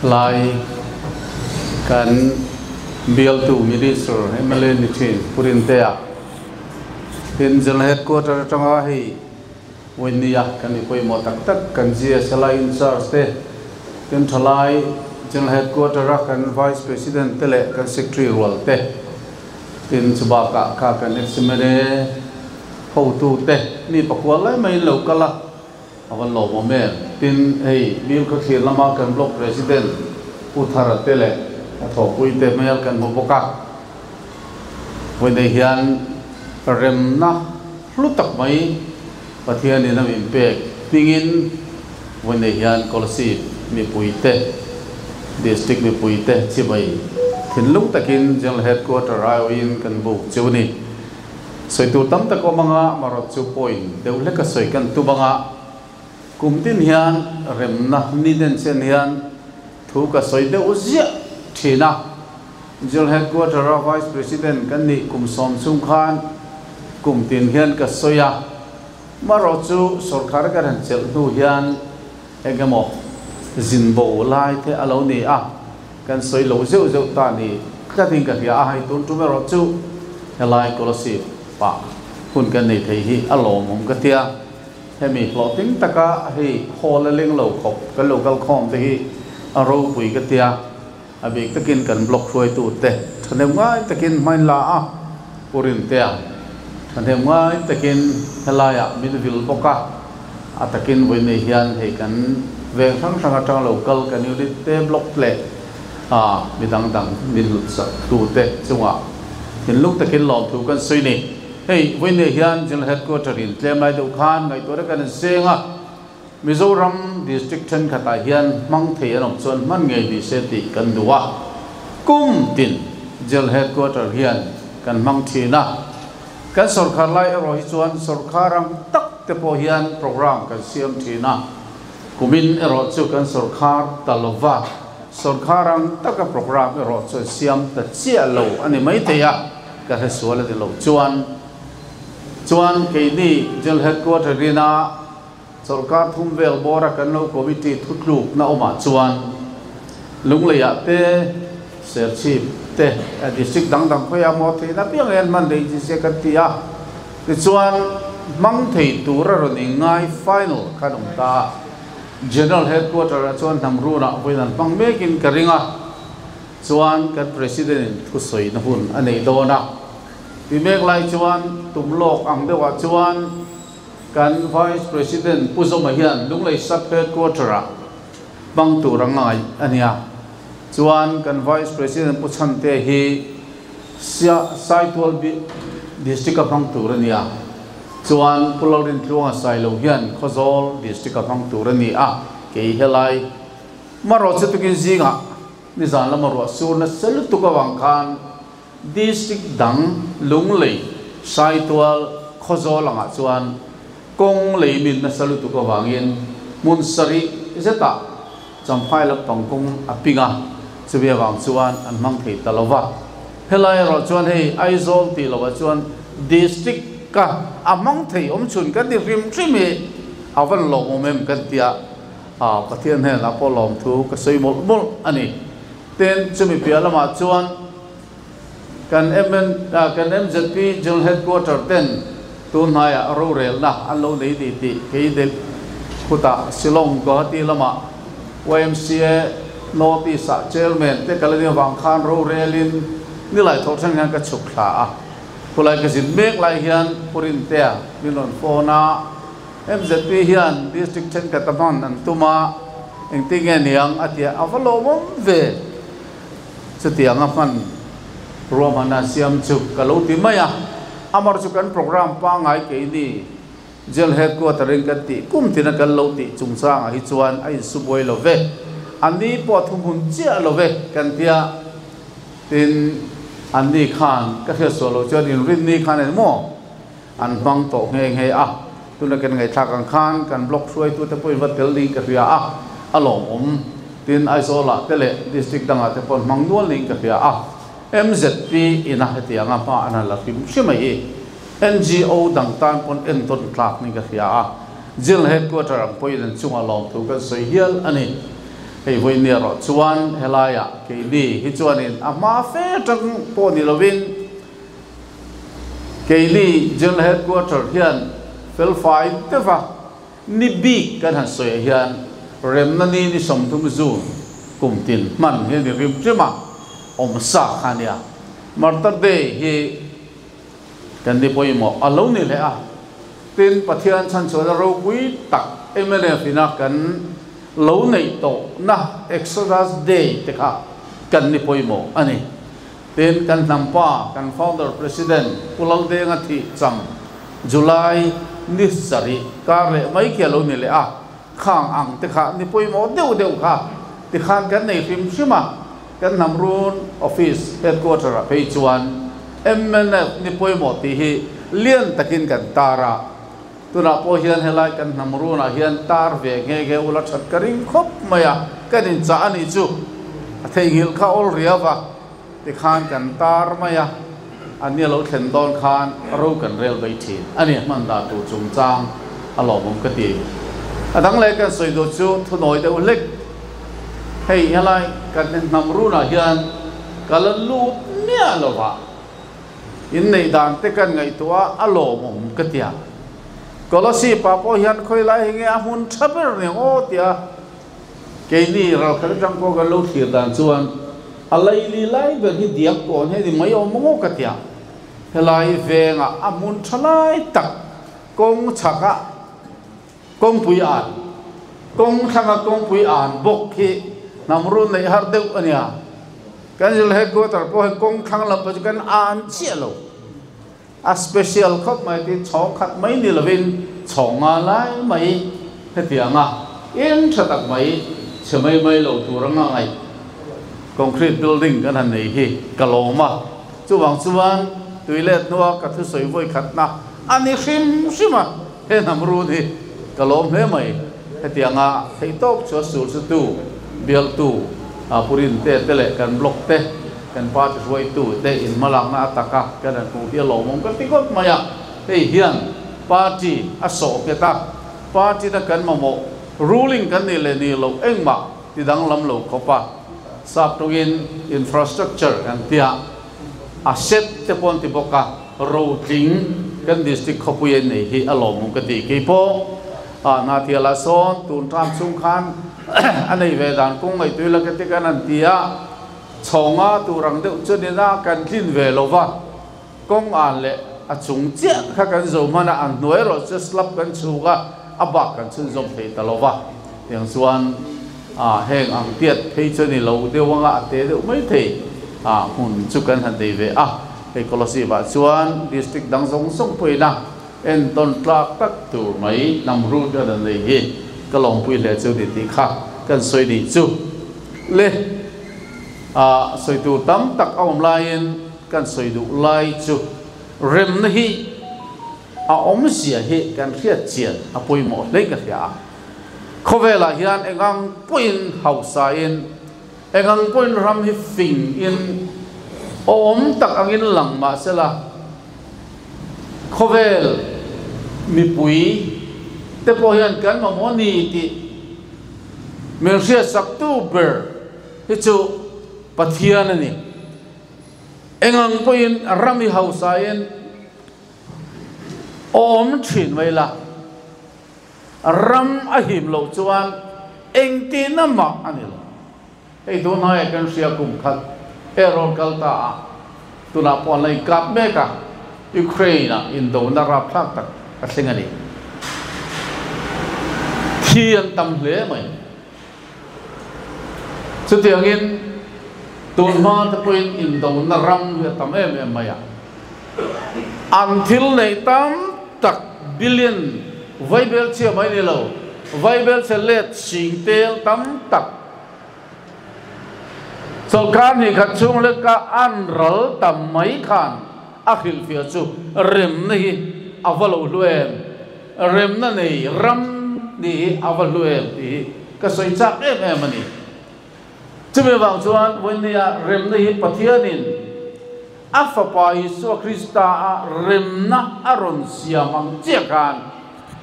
Speaker 7: lai kan bialtu Minister mla ni thin Pu Rintea tin General Headquarter atanga hei Vawinia kan i pawimawh tak tak kan GSLI in charge te, kan thalai General Headquarter a kan Vice President te leh kan Secretary rual te, tin chubakah kha kan ex-MLA hotu te mi pakua lai maiin lo kal a, a van lawmawm em. Tin, hei Bill Khawthlir lama kan Block President Pu Thara te leh a thawhpui te hmel kan hmu bawk a. Vawiinei hian remna hlu tak mai Pathianin a min pek hmingin vawiinei hian Kolasib mipuite, District mipuite chibai thinlung takin General Headquarter aiawhin kan buk chu a ni. Sawi tur tam tak awm anga amaherawhchu chu point deuh hleka sawi kan tum anga kum tin hian remna ni den chen hian thu ka sawi deuh ziah thin a. General Headquarter a Vice President kan nih kum sawm chung khan kum tin hian ka sawi a, marawh chu sorkar ka han chelh hnu hian eng emaw zin bo lai te a lo ni a, kan sawi lo zeuh zeuh ta ni tlatin ka hria a, hei tun tum erawh chu helai Kolasib pah hun kan nei thei hi a lawmawm ka tia, hemi hlawhtling taka hei hall a leng lo khawp kan lo kal khawm te hi a ropui ka tia. A bik takin kan block hruaitute thahnem ngai takin hmain la a, Pu Rintea thahnem ngai takin helaiah min vil bawk a, a takin vawiinei hian hei kan veng hrang hrang atang lo kal kan unit te block leh a mi dang dang min hlut sak tute chungah thinlung takin lawmthu kan sawi ni. Hei vawiin hian General Headquarter in tlem lai deuh khan ngaihtuahna kan seng a, Mizoram District thenkhatah hian hmang thei an awm chuan hman ngei ni se tih kan duh a. Kum tin General Headquarter hian kan hmang thin a. Kan sawrkhar lai erawh hi chuan sawrkhar ang tak te pawh hian program kan siam thin a. Kumin erawh chu kan sawrkhar ta lo va, sawrkhar ang taka program erawh chuan siam ta chiah lo a ni maithei a, ka hre sual a ni lo chuan. Chuan keini General Headquarter ina Sawrkar thum vel bawra kan lo committee thutlukna awmah chuan Lungleiah te, Serchhip te, district dang dang khawiah maw theihna piang hian hman theih chi se kan ti a. Tichuan hmang thei tur a rawn inngai final khan awm ta a. General Headquarter ah chuan hnam runah vawiin an hmang mekin ka ring a. Chuan kan President in thusawina hun a nei dawn a. Ti mek lai chuan tum lawk ang deuhah chuan Kan Vice President Pu Zoma hian Lunglei Sub Headquarter-ah hmang tur a ngai a nia. Chuan kan Vice President Pu Chhante hi Saitual District-a hmang tur a nia. Chuan Pu Lalrintluanga Sailo hian Khawzawl District-a hmang tur a ni a, kei helai marawh chu tukin zingah nizan lama ruah sur nasa lutuk avang khan District dang Lunglei, Saitual, Khawzawl angah chuan kawng lei min nasa lutuk avangin hmun sarih zetah Champhai lampang kawng a ping a, chumi avang chuan an hmang thei ta lo va. Helai erawh chuan hei Aizawl tih lovah chuan District ka a hmang thei awm chhun kan ti hrim hrim hi a van lawmawm em kan tia, Pathian hnenah pawh lawmthu ka sawi mawlh mawlh a ni. Tin, chumi piah lamah chuan kan MN, kan MZP General Headquarter ten tun hnaiah rorelna an lo nei tih tih kei Delhi khutah Shillong Guwahati lamah YMCA North East-ah Chairman te kal a nih avang khan rorelin nilai thawh thleng hian ka chhuk thla a. Khulai ka zin mek lai hian Pu Rintea min rawn phone a. MZP hian District thenkhat a hman an tum a, engtin nge niang a tia a va lawmawm ve. Chutiang a hman ruahmanna siam chu ka lo ti mai a, amar chu kan programme pangngai keini Jail Headquarter in kan tih kum tina kan lo tih chungchangah hi chuan a insubuai lo ve, an ni pawh thu hmun chiah lo ve kan tia. Tin, an ni khan ka hriatsuah loh chuan inrinni khan engmaw? An hmang tawh nghe nghe a, tuna kan ngaihthlak ang khan kan block hruaitute pawhin va tel niin ka hria a, a lawmawm. Tin, Aizawlah te leh district dangah te pawh an hmang nual niin ka hria a. MZP ina hetianga hma an han la hrim hrim a hi NGO dang tan pawn entawn tlak niin ka hria a. Jail headquarter ang pawhin an chungah lawmthu kan sawi hial a ni. Hei vawinia erawh chuan helaiah keini hi chuanin a hma fe atang pawh ni lovin, Keini General Headquarter hian felfai deuha ni bik kan han sawiah hian remna ni ni 30 June kum tin hman hi a ni rim rim a, awm sa kha a nia. Martyr Day hi kan ni pawimawh a lo ni leh a, tin Pathian chhanchhuahna ropui tak mnf ina kan lo neih tawhna Exodus Day te kha kan ni pawimawh a ni. Tin, kan hnam pa, kan founder President Pu Laldenga thih cham July ni sarih kar leh mai khi a lo ni leh a, khang ang te kha ni pawimawh deuh deuh kha tikhan kan nei hrim hrim a, kan hnam run office headquarter ah phei chuan mnf ni pawimawh tih hi lian takin kan tar a, tunah pawh hian helai kan hnam run ah hian tar ve nghe nghe ula that ka ring khawp mai a, kan inchah a nih chu a theihnghilh kha awl riau a. Tikhan kan tar mai a, an ni a lo thlen dawn khan ro kan rel mai thin a ni, hman dah tur chungchang a lawmawm ka ti. A dang leh kan sawi duh chu thunawi deuh hlek, hei helai kan hnam runah hian ka la lut miah lo va, inneih dan te kan ngaihtuah a lawmawm ka ti a. Kolasib ah pawh hian khawi lai hi nge a hmun tha ber nia aw tia Keini ralkhat atang pawh kan lo thlir dan chuan a laili lai ber hi diak kawn hi a ni mai awm maw ka tia. Helai vengah a hmun tha lai tak kawng chhakah kawngpui an, kawng thlanga kawngpui an bawk hi hnam run neih har deuh a nia. Kan zil headquarter pawh hi kawng thlang lam pawh chu kan an chiah lo. A special khawp mai tin chhawng khat mai ni lovin chhawng nga lai mai hetianga in tha tak mai chhe mai mai lo tur anga ngaih concrete building kan han nei hi ka lawm a. Chuvang chuan tuilet hnua ka thusawi vawi khatna a ni hrim hrim a, he hnam run hi ka lawm hle mai. Hetianga theihtawp chu a sur chu tu bialtu Purin te te leh kan block te kan party hruaitu te in hmalakna a taka kan han hmuh hi a lawmawm ka ti khawp mai a. Hei hian party a sawh nghet a, party na kan mamawh ruling kan nih leh nih loh engmah ti danglam lo khawp a. Sap tawngin infrastructure kan tia a set te pawh an ti bawk a, rotling kan district khawpui an nei hi a lawmawm ka ti. Keipawh Hnathialah sawn tun tan chhung khan a nei ve dan kawng ngaihtuih la ka ti kan han ti a. Chhawnga tur ang deuh chu nina kan tlin ve lo va, kawng an leh a chung chiah kha kan zo hman a, an hnuai erawh chu slab kan chhuk a, a bak kan chhunzawm thei ta lo va. Tiang chuan heng ang tiat phei chu a ni lo deuh anga a te deuh mai thei hmun chu kan han nei ve a. Hei Kolasib ah chuan district dang zawng zawng pawhin a entawn tlak tak tur mai hnam rut a nei hi ka lawmpui hle chu ni tih kha kan sawi nih chu le. A sawi tur tam tak a awm laiin kan sawi duh lai chu remna hi a awmzia hi kan hriat chian a pawimawh hle ka hria a. Khawvelah hian engang pawhin hausain, engang pawhin ram hi fingin awm tak angin lang mahsela khawvel mipui te pawh hian kan mamawh a ni tih min hriatsaktu ber hi chu Pathian a ni. Engang pawhin ram i hausain awm thin mai la, ram a him loh chuan engtihna mah a ni lo. Hei tun hnaia kan hria kum khat erawh kal ta a, tunah pawh an la inkap mek a, Ukraine-ah indona rapthlak tak a thleng a ni. Thi an tam hle mai. Chutiangin tun hma te pawhin indona ram hi a tam em em mai a. An thil neih tam tak billion vaibel chhia mai ni lo, vaibel chhe let sing tel tam tak chawlhkar hnih khat chhung leka an ral tam mai khan a hrilhfiah chu remna hi a va lo hlu em? Remna nei ram nih hi a va hlu em tih hi ka sawi chak em em a ni. Chumi avang chuan vawinia remna hi Pathianin a Fapa Isua Krista a remna a rawn siam ang chiah khan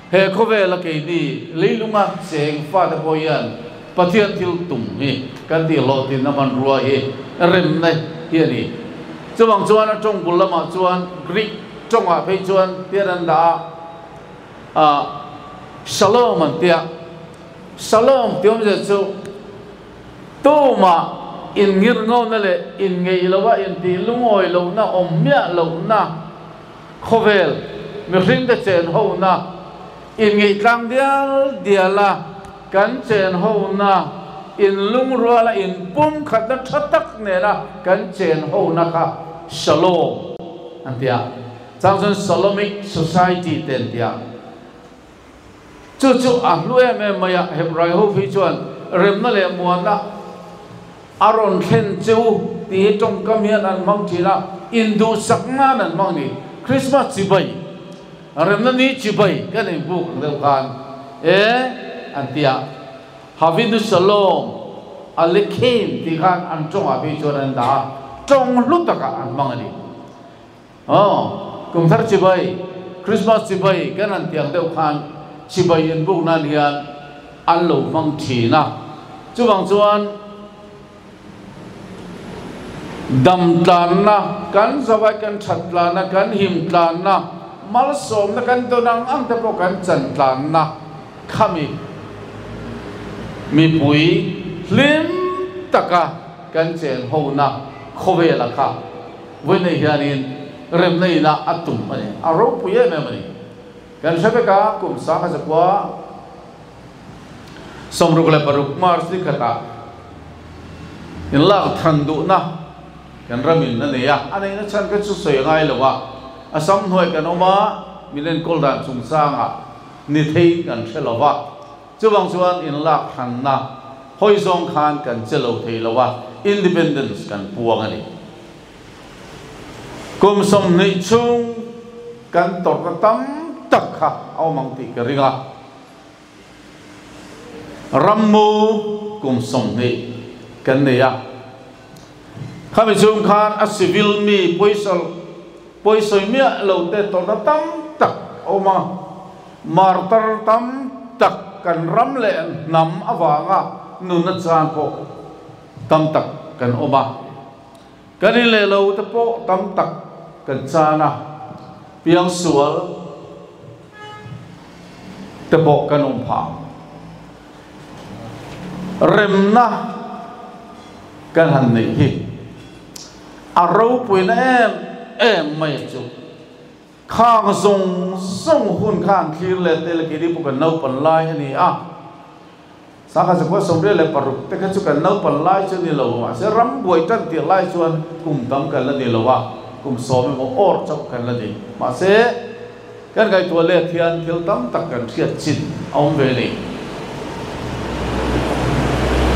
Speaker 7: he khawvela keini leilunga cheng fate pawh hian Pathian thil tum hi kan tih hlawhtinna hmanrua hi remna hi a ni. Chuvang chuan a tawng bul lamah chuan Greek tawngah phei chuan tian an dah a, Shalom an tia. Shalom tih awmzia chu tumah inngirngona leh inngeih loha intih lungawi lohna awm miah lohna khawvel mihringte chen hona inngeih tlang dial diala kan chen hona inlungruala inpumkhatna tha tak nena kan chen hona kha Shalom an ti a. Chang chuan Shalomic Society te an ti a. Chu chu a hlu em em mai a, Hebrai ho phei chuan remna leh muanna a rawn thlen che u tih hi tawngkam hian an hmang thin a, induhsak nan an hmang ni. Christmas chibai, remna ni chibai kan inbuk ang deuh khan e an ti a, Havinu Shalom Alekhim tih khan an tawngah phei chuan an dah a, tawng hlu takah an hmang a ni. Aw, kum thar chibai, Christmas chibai kan han tiang deuh khan chibai inbuk nan hian an lo hmang thin a. Chuvang chuan dam tlanna, kan zavai kan that tlanna, kan him tlanna, malsawmna kan tawn ang ang te pawh kan chan tlanna khami mipui hlim taka kan chen hona khawvela kha Vawiinei hianin remna inah a tum a ni. A ropui em em a ni. Kan hre vek a, kum sangha zakua 66 March ni khatah inlak than duhna kan ramin a nei a. A neihna chhan kha chu sawi a ngai lo a. Assam hnuai kan awm a, min enkawl dan chungchangah ni theiin kan hre lo va. Chuvang chuan inlak hranna hawi zawng khan kan che lo thei lo a, independence kan puang a ni. Kum 20 chhung kan tawrhna tam tak kha a awm ang tih ka ring a. Rammu kum 20 kan nei a. Khami chhung khan a civil mi pawisawi miah lo te tawrhna tam tak a awm a. Martar tam tak kan ram leh hnam avanga nunna chan pawh tam tak kan awm a. Kan in leh lo te pawh tam tak kan chan a, piang sual te pawh kan awm phah. Remna kan han neih hi a ropuina em em mai chu. Khang zawng zawng hun kha an thlir leh tel a, keini pawh kan naupan lai a ni a. Sangha zakua 86 te kha chu kan naupan lai chu a ni lo, mahse ram buai tan tirh lai chuan kum tam kan la ni lo a, kum 10 emaw awr chauh kan la ni. Mahse kan ngaihtuah let hian thil tam tak kan hriat chin a awm ve a ni.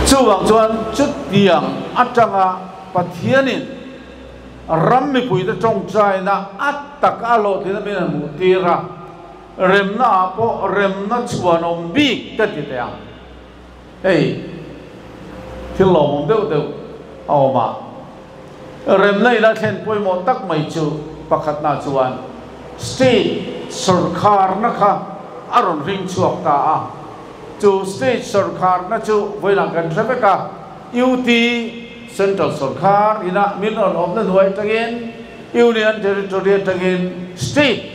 Speaker 7: Chuvang chuan chutiang atanga Pathianin ram mipuite tawngtaina a tak a hlawhtlin a min han hmuh tir a, remna ah pawh remna chhuanawm bik ka ti teh ang. Hei thil lawmawm deuh deuh a awm a, remna ina thlen pawimawh tak mai chu pakhatna chuan state sawrkharna kha a rawn ring chhuak ta a, chu state sawrkharna chu vawilah kan hre vek a, UT Central sawrkhar ina min rawn awmna hnuai atangin Union Territory atangin state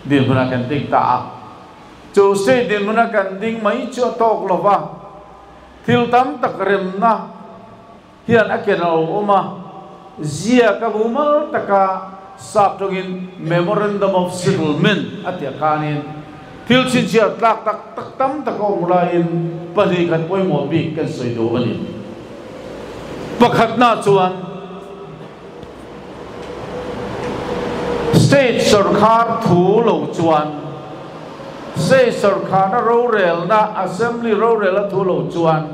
Speaker 7: dinhmunah kan ding ta a. Chu state dinhmuna kan ding mai chu a tawk lo va, thil tam tak remna hian a ken a lo awm a, ziak a mumal taka sap tawngin Memorandum of Settlement a tia khanin thil chhinchhiah tlak tak tak tam tak a awm laiin pahnih khat pawimawh bik kan sawi duh a ni. Pakhatna chuan state sawrkhar thu lo chuan state sawrkharna rorelna assembly rorelna thu lo chuan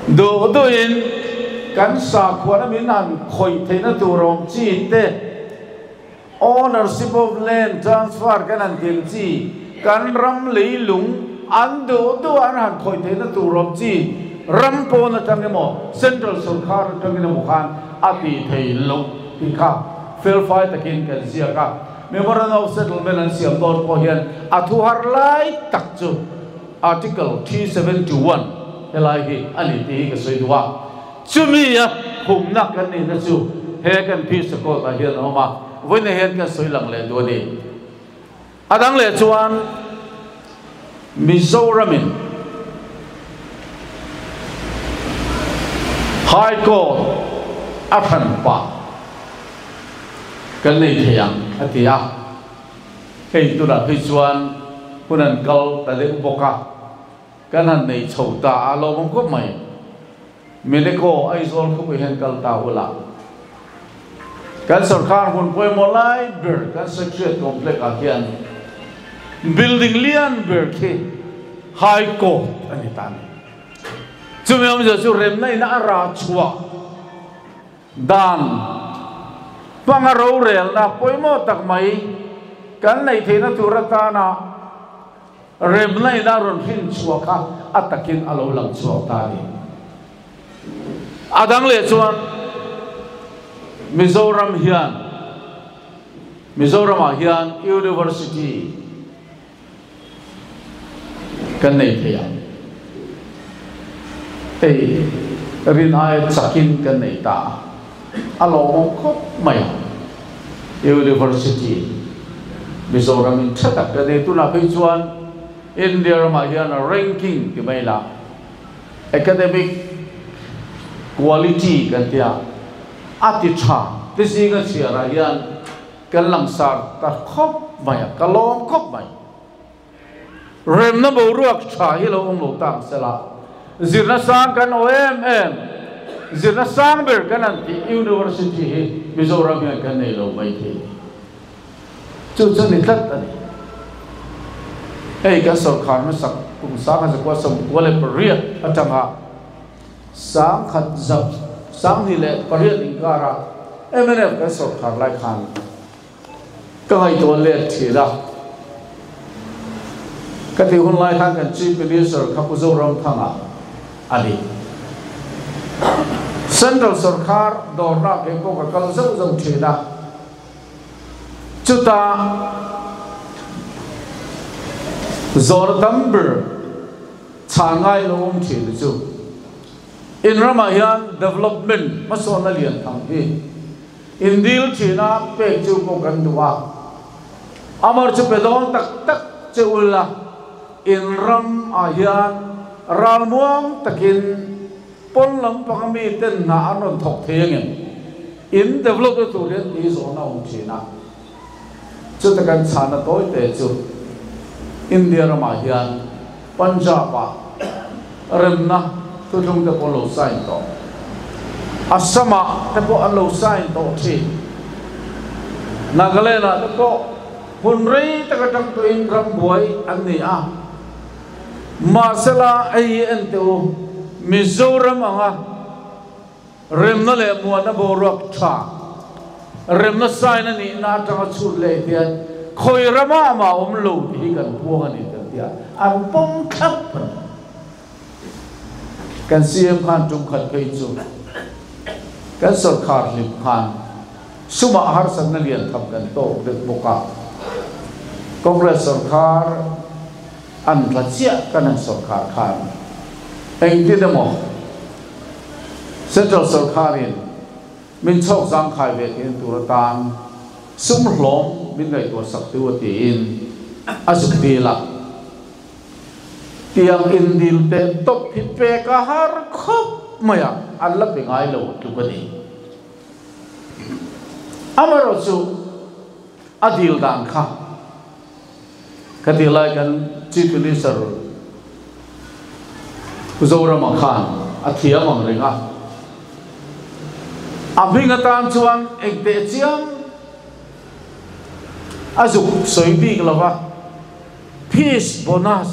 Speaker 7: duh duhin kan sakhuana min han khawih theihna tur awm chi te ownership of land transfer kan han tih ang chi kan ram leilung an duh duh an han khawih theihna tur awm chi ram pawn atang emaw central sawrkhar atangin emaw khan a tih thei loh tih kha felfai takin kan ziak a. Memorandum of Settlement an siam dawn pawh hian a thu har lai tak chu Article 371 helai hi a ni tih hi ka sawi duh a. Chumi a humna kan nihna chu he kan Peace Accord ah hian a awm a, vawiin hian kan sawi lang leh duh a ni. A dang leh chuan Mizoramin High Court a hran pah kan nei thei ang a ti a, hei tunah phei chuan hun an kal ta deuh bawk a, kan han nei chho ta a lawmawm khawp mai. Medico Aizawl khawpui hian kal ta ula, kan sawrkar hun pawimawh lai ber kan Secretariat Complex ah hian building lian ber khi High Court a ni ta a ni. Chumi awmzia chu remna ina a rah chhuah dan hmanga rorelna pawimawh tak mai kan neih theihna tur atana remna ina rawn hrin chhuah kha a takin a lo lang chhuak ta a ni. A dang leh chuan Mizoram hian Mizoramah hian University kan nei thei ang. Hei rin aia chakin kan nei ta a, a lawmawm khawp mai a. University Mizoramin tha tak kan nei. Tunah phei chuan India ramah hian ranking ti mai la, academic quality kan tia a ti tha ti zinga chhiarah hian kan langsar ta khawp mai a, ka lawm khawp mai. Remna boruak tha hi lo awm lo ta ang sela, zirna sang kan aw em em, Zirna sang ber kan an tih University hi Mizoram hian kan nei lo mai thei. Chu chu ni tlat a ni. Hei kan sorkar hmasak kum 1998 atanga 1928 inkara mnf kan sorkar lai khan ka ngaihtuah let thin a. Ka tih hun lai khan kan Chief Minister kha Pu Zoramthanga a ni. Central sorkar dawrna ke pawh ka kal zauh zauh thin a. Chutah zawr tam ber chhan ngai lo awm thin chu in ramah hian development hmasawnna lian tham hi in dil thin a, pek chu pawh kan duh a. Amar chu pe dawn tak tak che ula in ram ah hian ralmuang takin pawn lampang ami ten hna an rawn thawk thei angem? In develop na tur hian tih zawhna a awm thin a. Chuta kan chhana tawi te chu India ramah hian Punjab ah remna thuthlung te pawh an lo sign tawh. Assam ah te pawh an lo sign tawh thin. Nagaland ah te pawh hun rei tak atang tawhin ram buai an ni a. Mahsela hei hi en teh u, Mizoram anga remna leh muanna boruak tha, remna sign a nihna atanga chhut leh hian khawi ramah mah awm lo tih hi kan puang a ni kan ti a, an pawm thlap a ni. Kan CM khan tum khat phei chu kan sorkar hlim khan sumah harsatna lian tham kan tawk deuh bawk a, Congress sorkar an tla chiah kan han sorkar khan engtin emaw Central sorkarin min chhawk zangkhai ve theihna tur atan sum hlawm min ngaihtuah sak tu a tiin a zuk dil a. Tiang indil teh tawp hi pek a har khawp mai a, an la pe ngai lo tluk a ni. Amaherawhchu a dil dan kha ka tih lai kan Chief Minister Pu Zorama khan a thiam ang reng a, a hming atan chuan eng teh chiang a zuk sawi bik lo va, Peace Bonus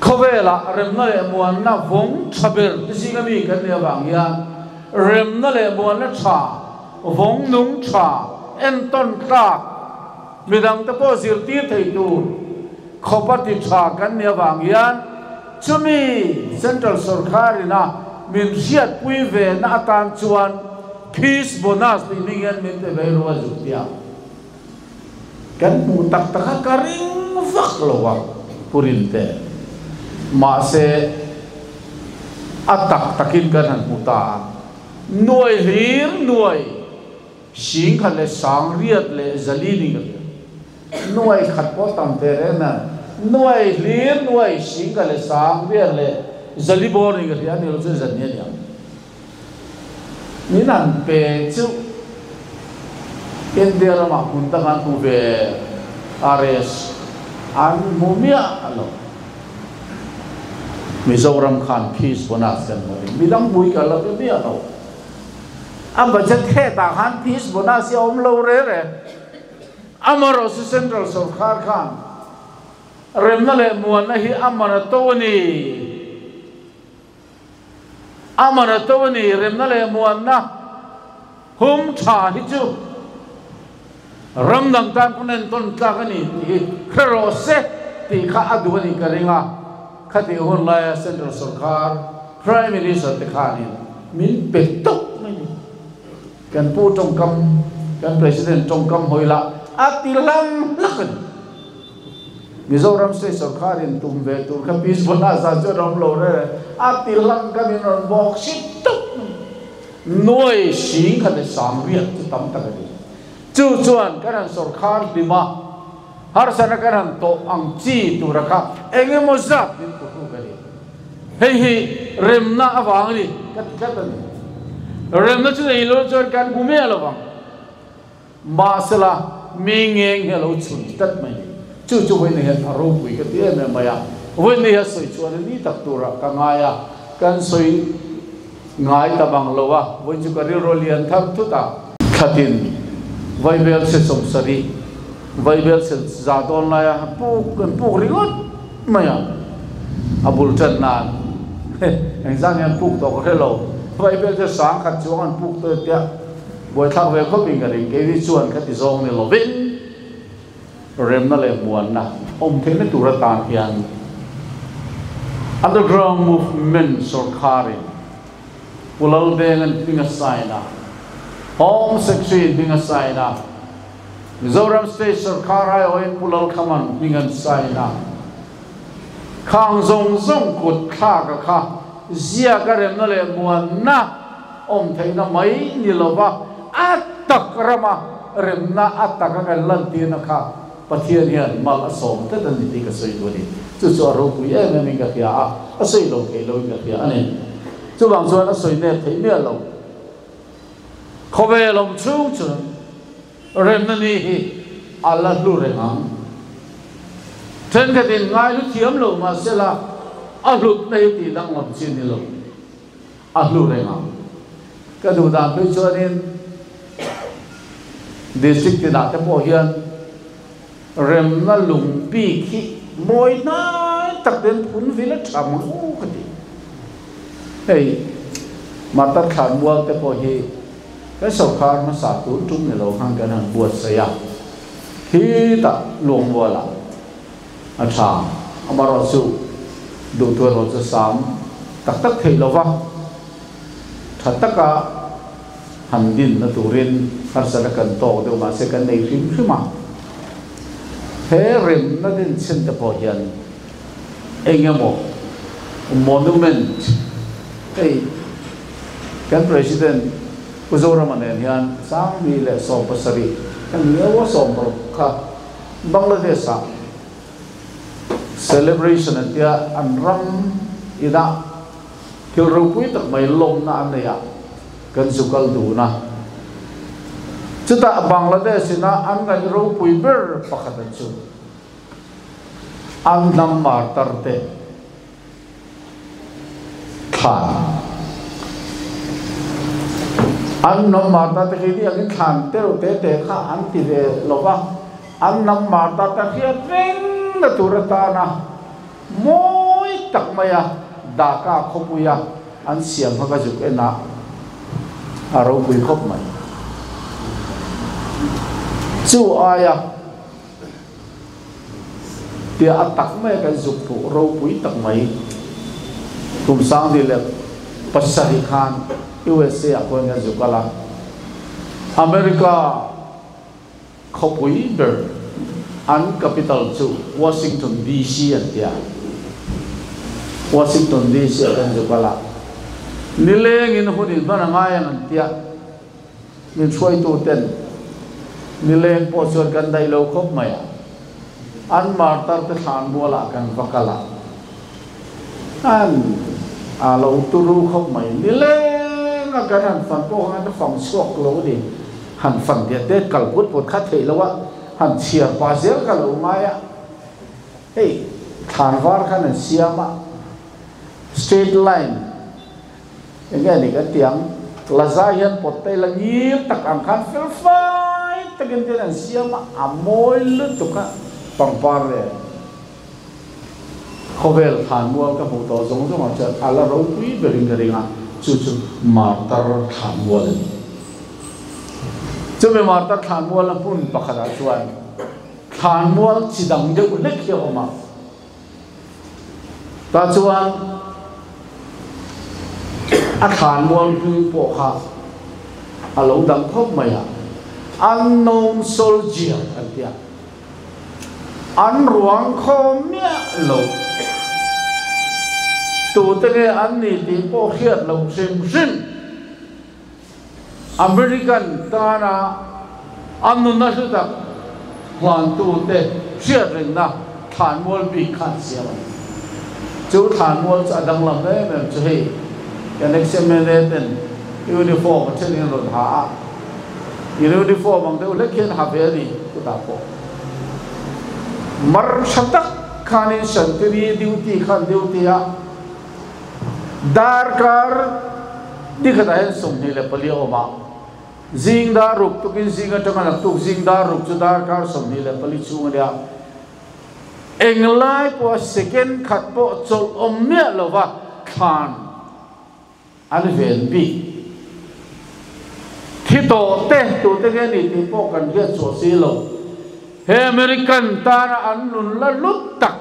Speaker 7: khawvelah remna leh muanna vawng tha ber te zinga mi kan nih avang hian remna leh muanna tha, vawng nung tha, entawn tlak, midang te pawh zirtir thei tur khawpa ti tha kan nih avang hian chumi Central sorkarina min hriatpui ve na atan chuan Peace Bonus tih hming hian min pe ve ru a zuk tia. Kan hmuh tak tak a ka ring vak lo a Pu Rinte. Mahse a tak takin kan han hmu ta a, nuai hlir nuai sing khat leh sang riat leh zali ning ka hria. Nuai khat pawh tam ve reng a, nuai hlir nuai sing khat leh sang riat leh zali bawr ning ka hria a ni lo chu zan ni a niang. Min an pe chu India ramah hmun dang an hmu ve RS an hmu miah lo. Mizoram khan peace bonus kan hmu ni. Midang hmui ka la pe miah lo. A budget hetah khan peace bonus hi a awm lo re re. Amaherawhchu Central sorkar khan remna leh muanna hi a man a to a ni. A man a to a ni, remna leh muanna hum tha hi chu ram dang tan pawn entawn tlak a ni tih hi hre rawh se tih kha a duh a nih ka ring a. Khatih hun laia Central sorkar Prime Minister te khanin min pe tawp mai ni. Kan pu tawngkam, kan President tawngkam hawi lah a ti hlang hlak a ni. Mizoram State sorkarin tum ve tur kha Peace Bonus-ah chuan a awm lo reng reng. A ti hlang kha min rawn bawk si tawp mai. Nuai sing kha leh sang riat chu tam tak a ni. Chu chuan kan han sorkar hlim a, harsatna kan han tawh ang chi tura kha eng emaw zat min phuhruk a ni. Hei hi remna avang a ni ka ti tlat a ni. Remna chu nei lo chuan kan hmu miah lo vang. Mahsela, mi ngeng hi a lo chhun tlat mai ni. Chu chu vawiin hian a ropui ka ti em em mai a. Vawiin hi a sawi chuan a ni tak turah ka ngai a, kan sawi Ngai ta bang lo a, vawi chu ka rilru lian thar thut a. Thlatin vaibel chhe 70, vaibel chhe 100 dawn laia puk an puk ringawt mai a, a bul tan nan engzah nge an puk tawh ka hre lo, vaibel chhe 1000 chuang an puk tawh tia buaithlak ve khawp in ka ring, keini chuan kha ti zawng ni lovin remna leh muanna awm theihna tur atan hian underground movement sorkarin Pulal Beng an hming a sign a, Home Secretary hming a sign a, Mizoram State sarkar aiawhin Pulal Khaman hming an sign a, khang zawng zawng kut thlak a kha ziak a remna leh muanna awm theihna mai ni lova a tak rama remna a taka kan lantirna kha Pathian hian mal a sawm tlat a ni tih ka sawi duh a ni. Chu chu a ropui em em in ka hria a, a sawi lo theih lo in ka hria a ni. Chuvang chuan a sawi nep theih miah lo. Khawvel awm chhung chuan remna ni hi a la hlu reng ang. Thenkhatin ngai hlu thiam lo mahsela a hlutna hi tih danglam chi ni lo. A hlu reng ang. Ka duh dan phei chuanin district tinah te pawh hian remna lung bik hi mawi hnai tak ten phun vil a tha mang u ka ti. Hei Martar Thlan Mual te pawh hi kan sorkar hmasa tun tum ni lo khan kan han buatsaih a, khitah Luangmualah a tha. Amaherawhchu duhtu erawh chu sam tak tak theih lova tha taka han dinna turin harsatna kan tawk deuh mahse kan nei hrim hrim a. He remna din chhin te pawh hian eng emaw monument hei kan President Pu Zorama nen hian 2017 kan neu a 60 kha Bangladesh ah celebration an tia an ram inah thil ropui tak mai lawmna an nei a, kan zu kal dun a. Chutah Bangladesh ina an ngaih ropui ber pakhat an chu an hnam martar te thlan an hnam martar te khi angin thlan teuh te te kha an ti ve lova an hnam martar te hriat reng na tur atana mawi tak mai a Dhaka khawpui a an siam kha ka zuk en a a ropui khawp mai chu aia tia a tak mai a kan zuk hmuh ropui tak mai kum 2007 khan USA ah khuan kan zuk a la. America khawpui ber an capital chu Washington DC an tia. Washington DC ah kan zuk a la. Nilengin hun in hman a ngai ang an tia. Min hruaitu ten nileng pawh chuan kan daih lo khawp mai a, an martar te thlan mualah kan va kal a, an a lo turu khawp mai. Nileng a kan han fan pawh khan a fang chhuak lo a ni, han fan diat diat kal put put kha theih lo a, han chhiar pah zel ka lo ngai a, hei thlan var khan an siam a, straight line. Eng nge ni kan ti ang? Laza hian pawt te ila ngir tak ang khan fel fai takin tin an siam a, a mawi lutuk a, pangpar leh khawvel thlan mual ka hmuh tawh zawng zawngah chuan a la ropui berin ka ring a, chu chu Martar thlan mual a ni. Chumi Martar thlan mualna hmun pakhatah chuan thlan mual chi dang deuh hlek hi a awm a. Tah chuan a thlan mual hming pawh kha a lo dang khawp mai a, unknown soldier an ti a, an ruang khawm miah lo, tute nge an ni tih pawh hriat loh hrim hrim. American tana an nunna hlu tak hlantute hriat rengna thlanmual bik kha an siam a ni. Chu thlanmual chu a danglam em em chu hei kan ex-MLA ten uniform a then in rawn ha a, in uniform ang deuh hlek hian ha ve a ni chutah pawh mar tha tak khanin Santiri duty khan duty a, Darkar Ni khatah hian 24 a awm a, zing dar ruk tukin zing atanga naktuk zing dar ruk chu darkar 24 chhung a nia. Englai pawha second khat pawh chawlh awm miah lova thlan an ven bik. Thi tawh te tute nge ni tih pawh kan hriat chhuah si lo. He American tana an nun la lut tak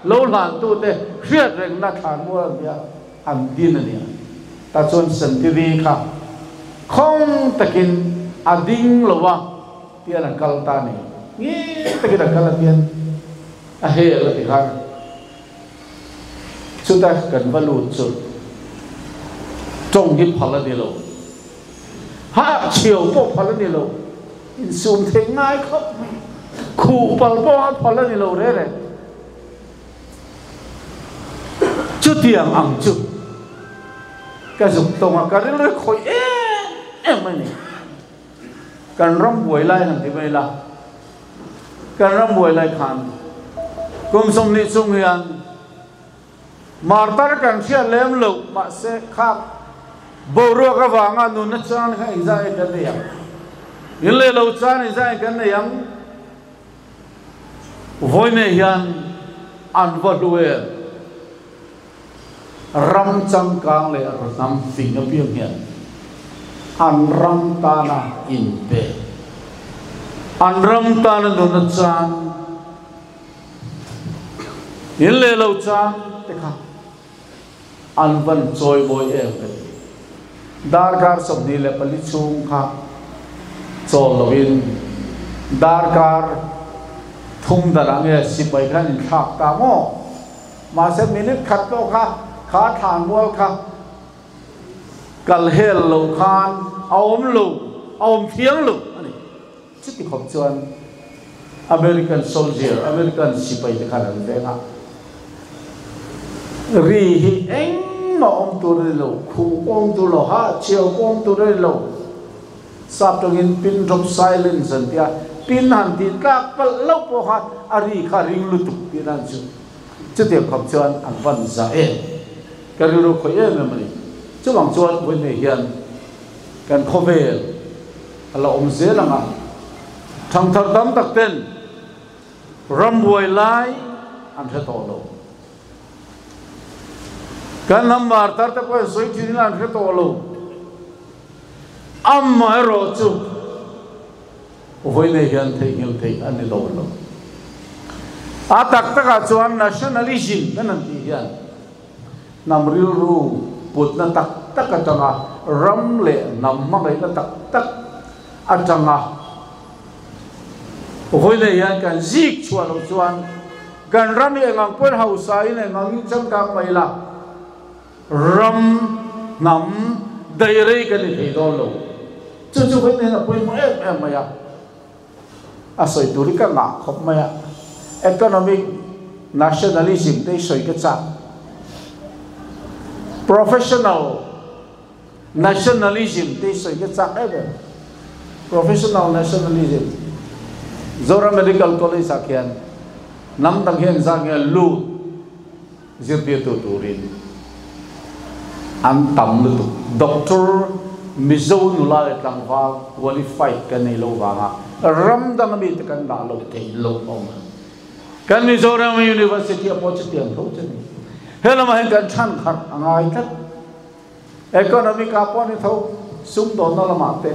Speaker 7: lo hlantute hriat rengna thlan mual an nia an din a nia. Tah chuan Sentiri kha khawng takin a ding lo a tian a kal ta a ni. Ngil takin a kal a tian a hel a ti khan. Chuta kan va lut chu tawng hi phal a ni lo. Ha chhiau pawh phal a ni lo. Insum theih ngai khawp mai. Khuh pal pawh a phal a ni lo re re. Chutiang ang chu ka zuk tawng a, ka rilru khawih em em mai ni. Kan ram buai lai han ti mai la, kan ram buai lai khan kum 20 chung hian martar kan hriat lem loh, mahse khak boruak avanga nunna chan kha engzah nge kan nei ang, in leh lo chan engzah nge kan nei ang, vawiin hian an va hlu em? Ram changkang leh hnam fing apiang hian an ram tana inpe, an ram tana nuna chan, in leh lo chan te kha an van chawi mawi em ka ti. Darkar 24 chhung kha chawl lovin darkar thum danah nge sipai khan inthlak ta maw? Mahse minute khat pawh kha kha thlan mual kha kal hel lo khan a awm lo, a awm thiang lo a ni. Chuti khawp chuan American soldier, American sipai te khan an veng a. Ri hi engmah awm tur a ni lo, khuh pawh awm tur lo, ha chhiau pawh awm tur a ni lo. Sap tawngin pin drop silence an ti a, pin han tih tlak palh loh pawh kha a ri kha a ring lutuk tihna an chu. Chutiang khawp chuan an van za em. Ka rilru khawih em em a ni. Chuvang chuan vawiin hian kan khawvel a la awm zel ang a, thangthar tam tak ten ram buai lai an hre tawh lo. Kan hnam martar te pawh an sawi thin in an hre tawh lo. Amaherawh chu vawiin hian theihnghilh theih a ni lo lo. A tak takah chuan nationalism kan han tih hian hnam rilru putna tak tak atanga ram leh hnam hmangaihna tak tak atanga vawiin hian kan zik chhuah loh chuan kan ram hi engang pawn hausa in engangin changkang mai la ram hnam dairei kan ni thei dawn lo. Chu chu vawiin hian a pawimawh em em mai a, a sawi tur hi ka ngah khawp mai a. Economic nationalism te hi sawi ka chak, professional nationalism te hi sawi ka chak em em. Professional nationalism Zoram Medical College ah khian hnam dang hian zah nge lut zirtirtu turin an tam lutuk. Doctor Mizo nula leh tlangval qualified kan nei lo vanga ram dang ami te kan dah lo thei lo a awm a. Kan Mizoram University a pawh chutiang tho chu a ni. He lamah hian kan chhan khat a ngai tlat. Economic ah pawh ni tho, sum dawnna lamah te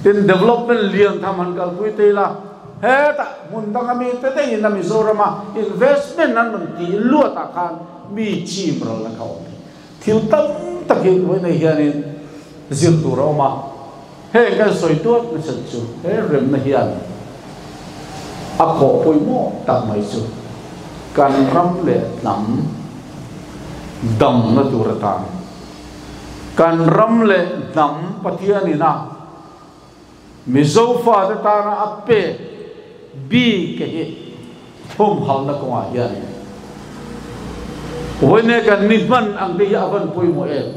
Speaker 7: tin development lian tham han kalpui te ila, hetah hmun danga mi te daihin a Mizorama investment an rawn tih luatah khan mi chim ral na kha awm thei. Thil tam tak hi vawiin hianin zir tur a awm a, heng kan sawi tuat nasa chu he remna hian a khawh pawimawh tak mai chu kan ram leh hnam damna tur atan kan ram leh hnam Pathianin a Mizo fate tana a pek bik hi humhalna kawngah hian vawiin kan ni hman ang te hi a van pawimawh em.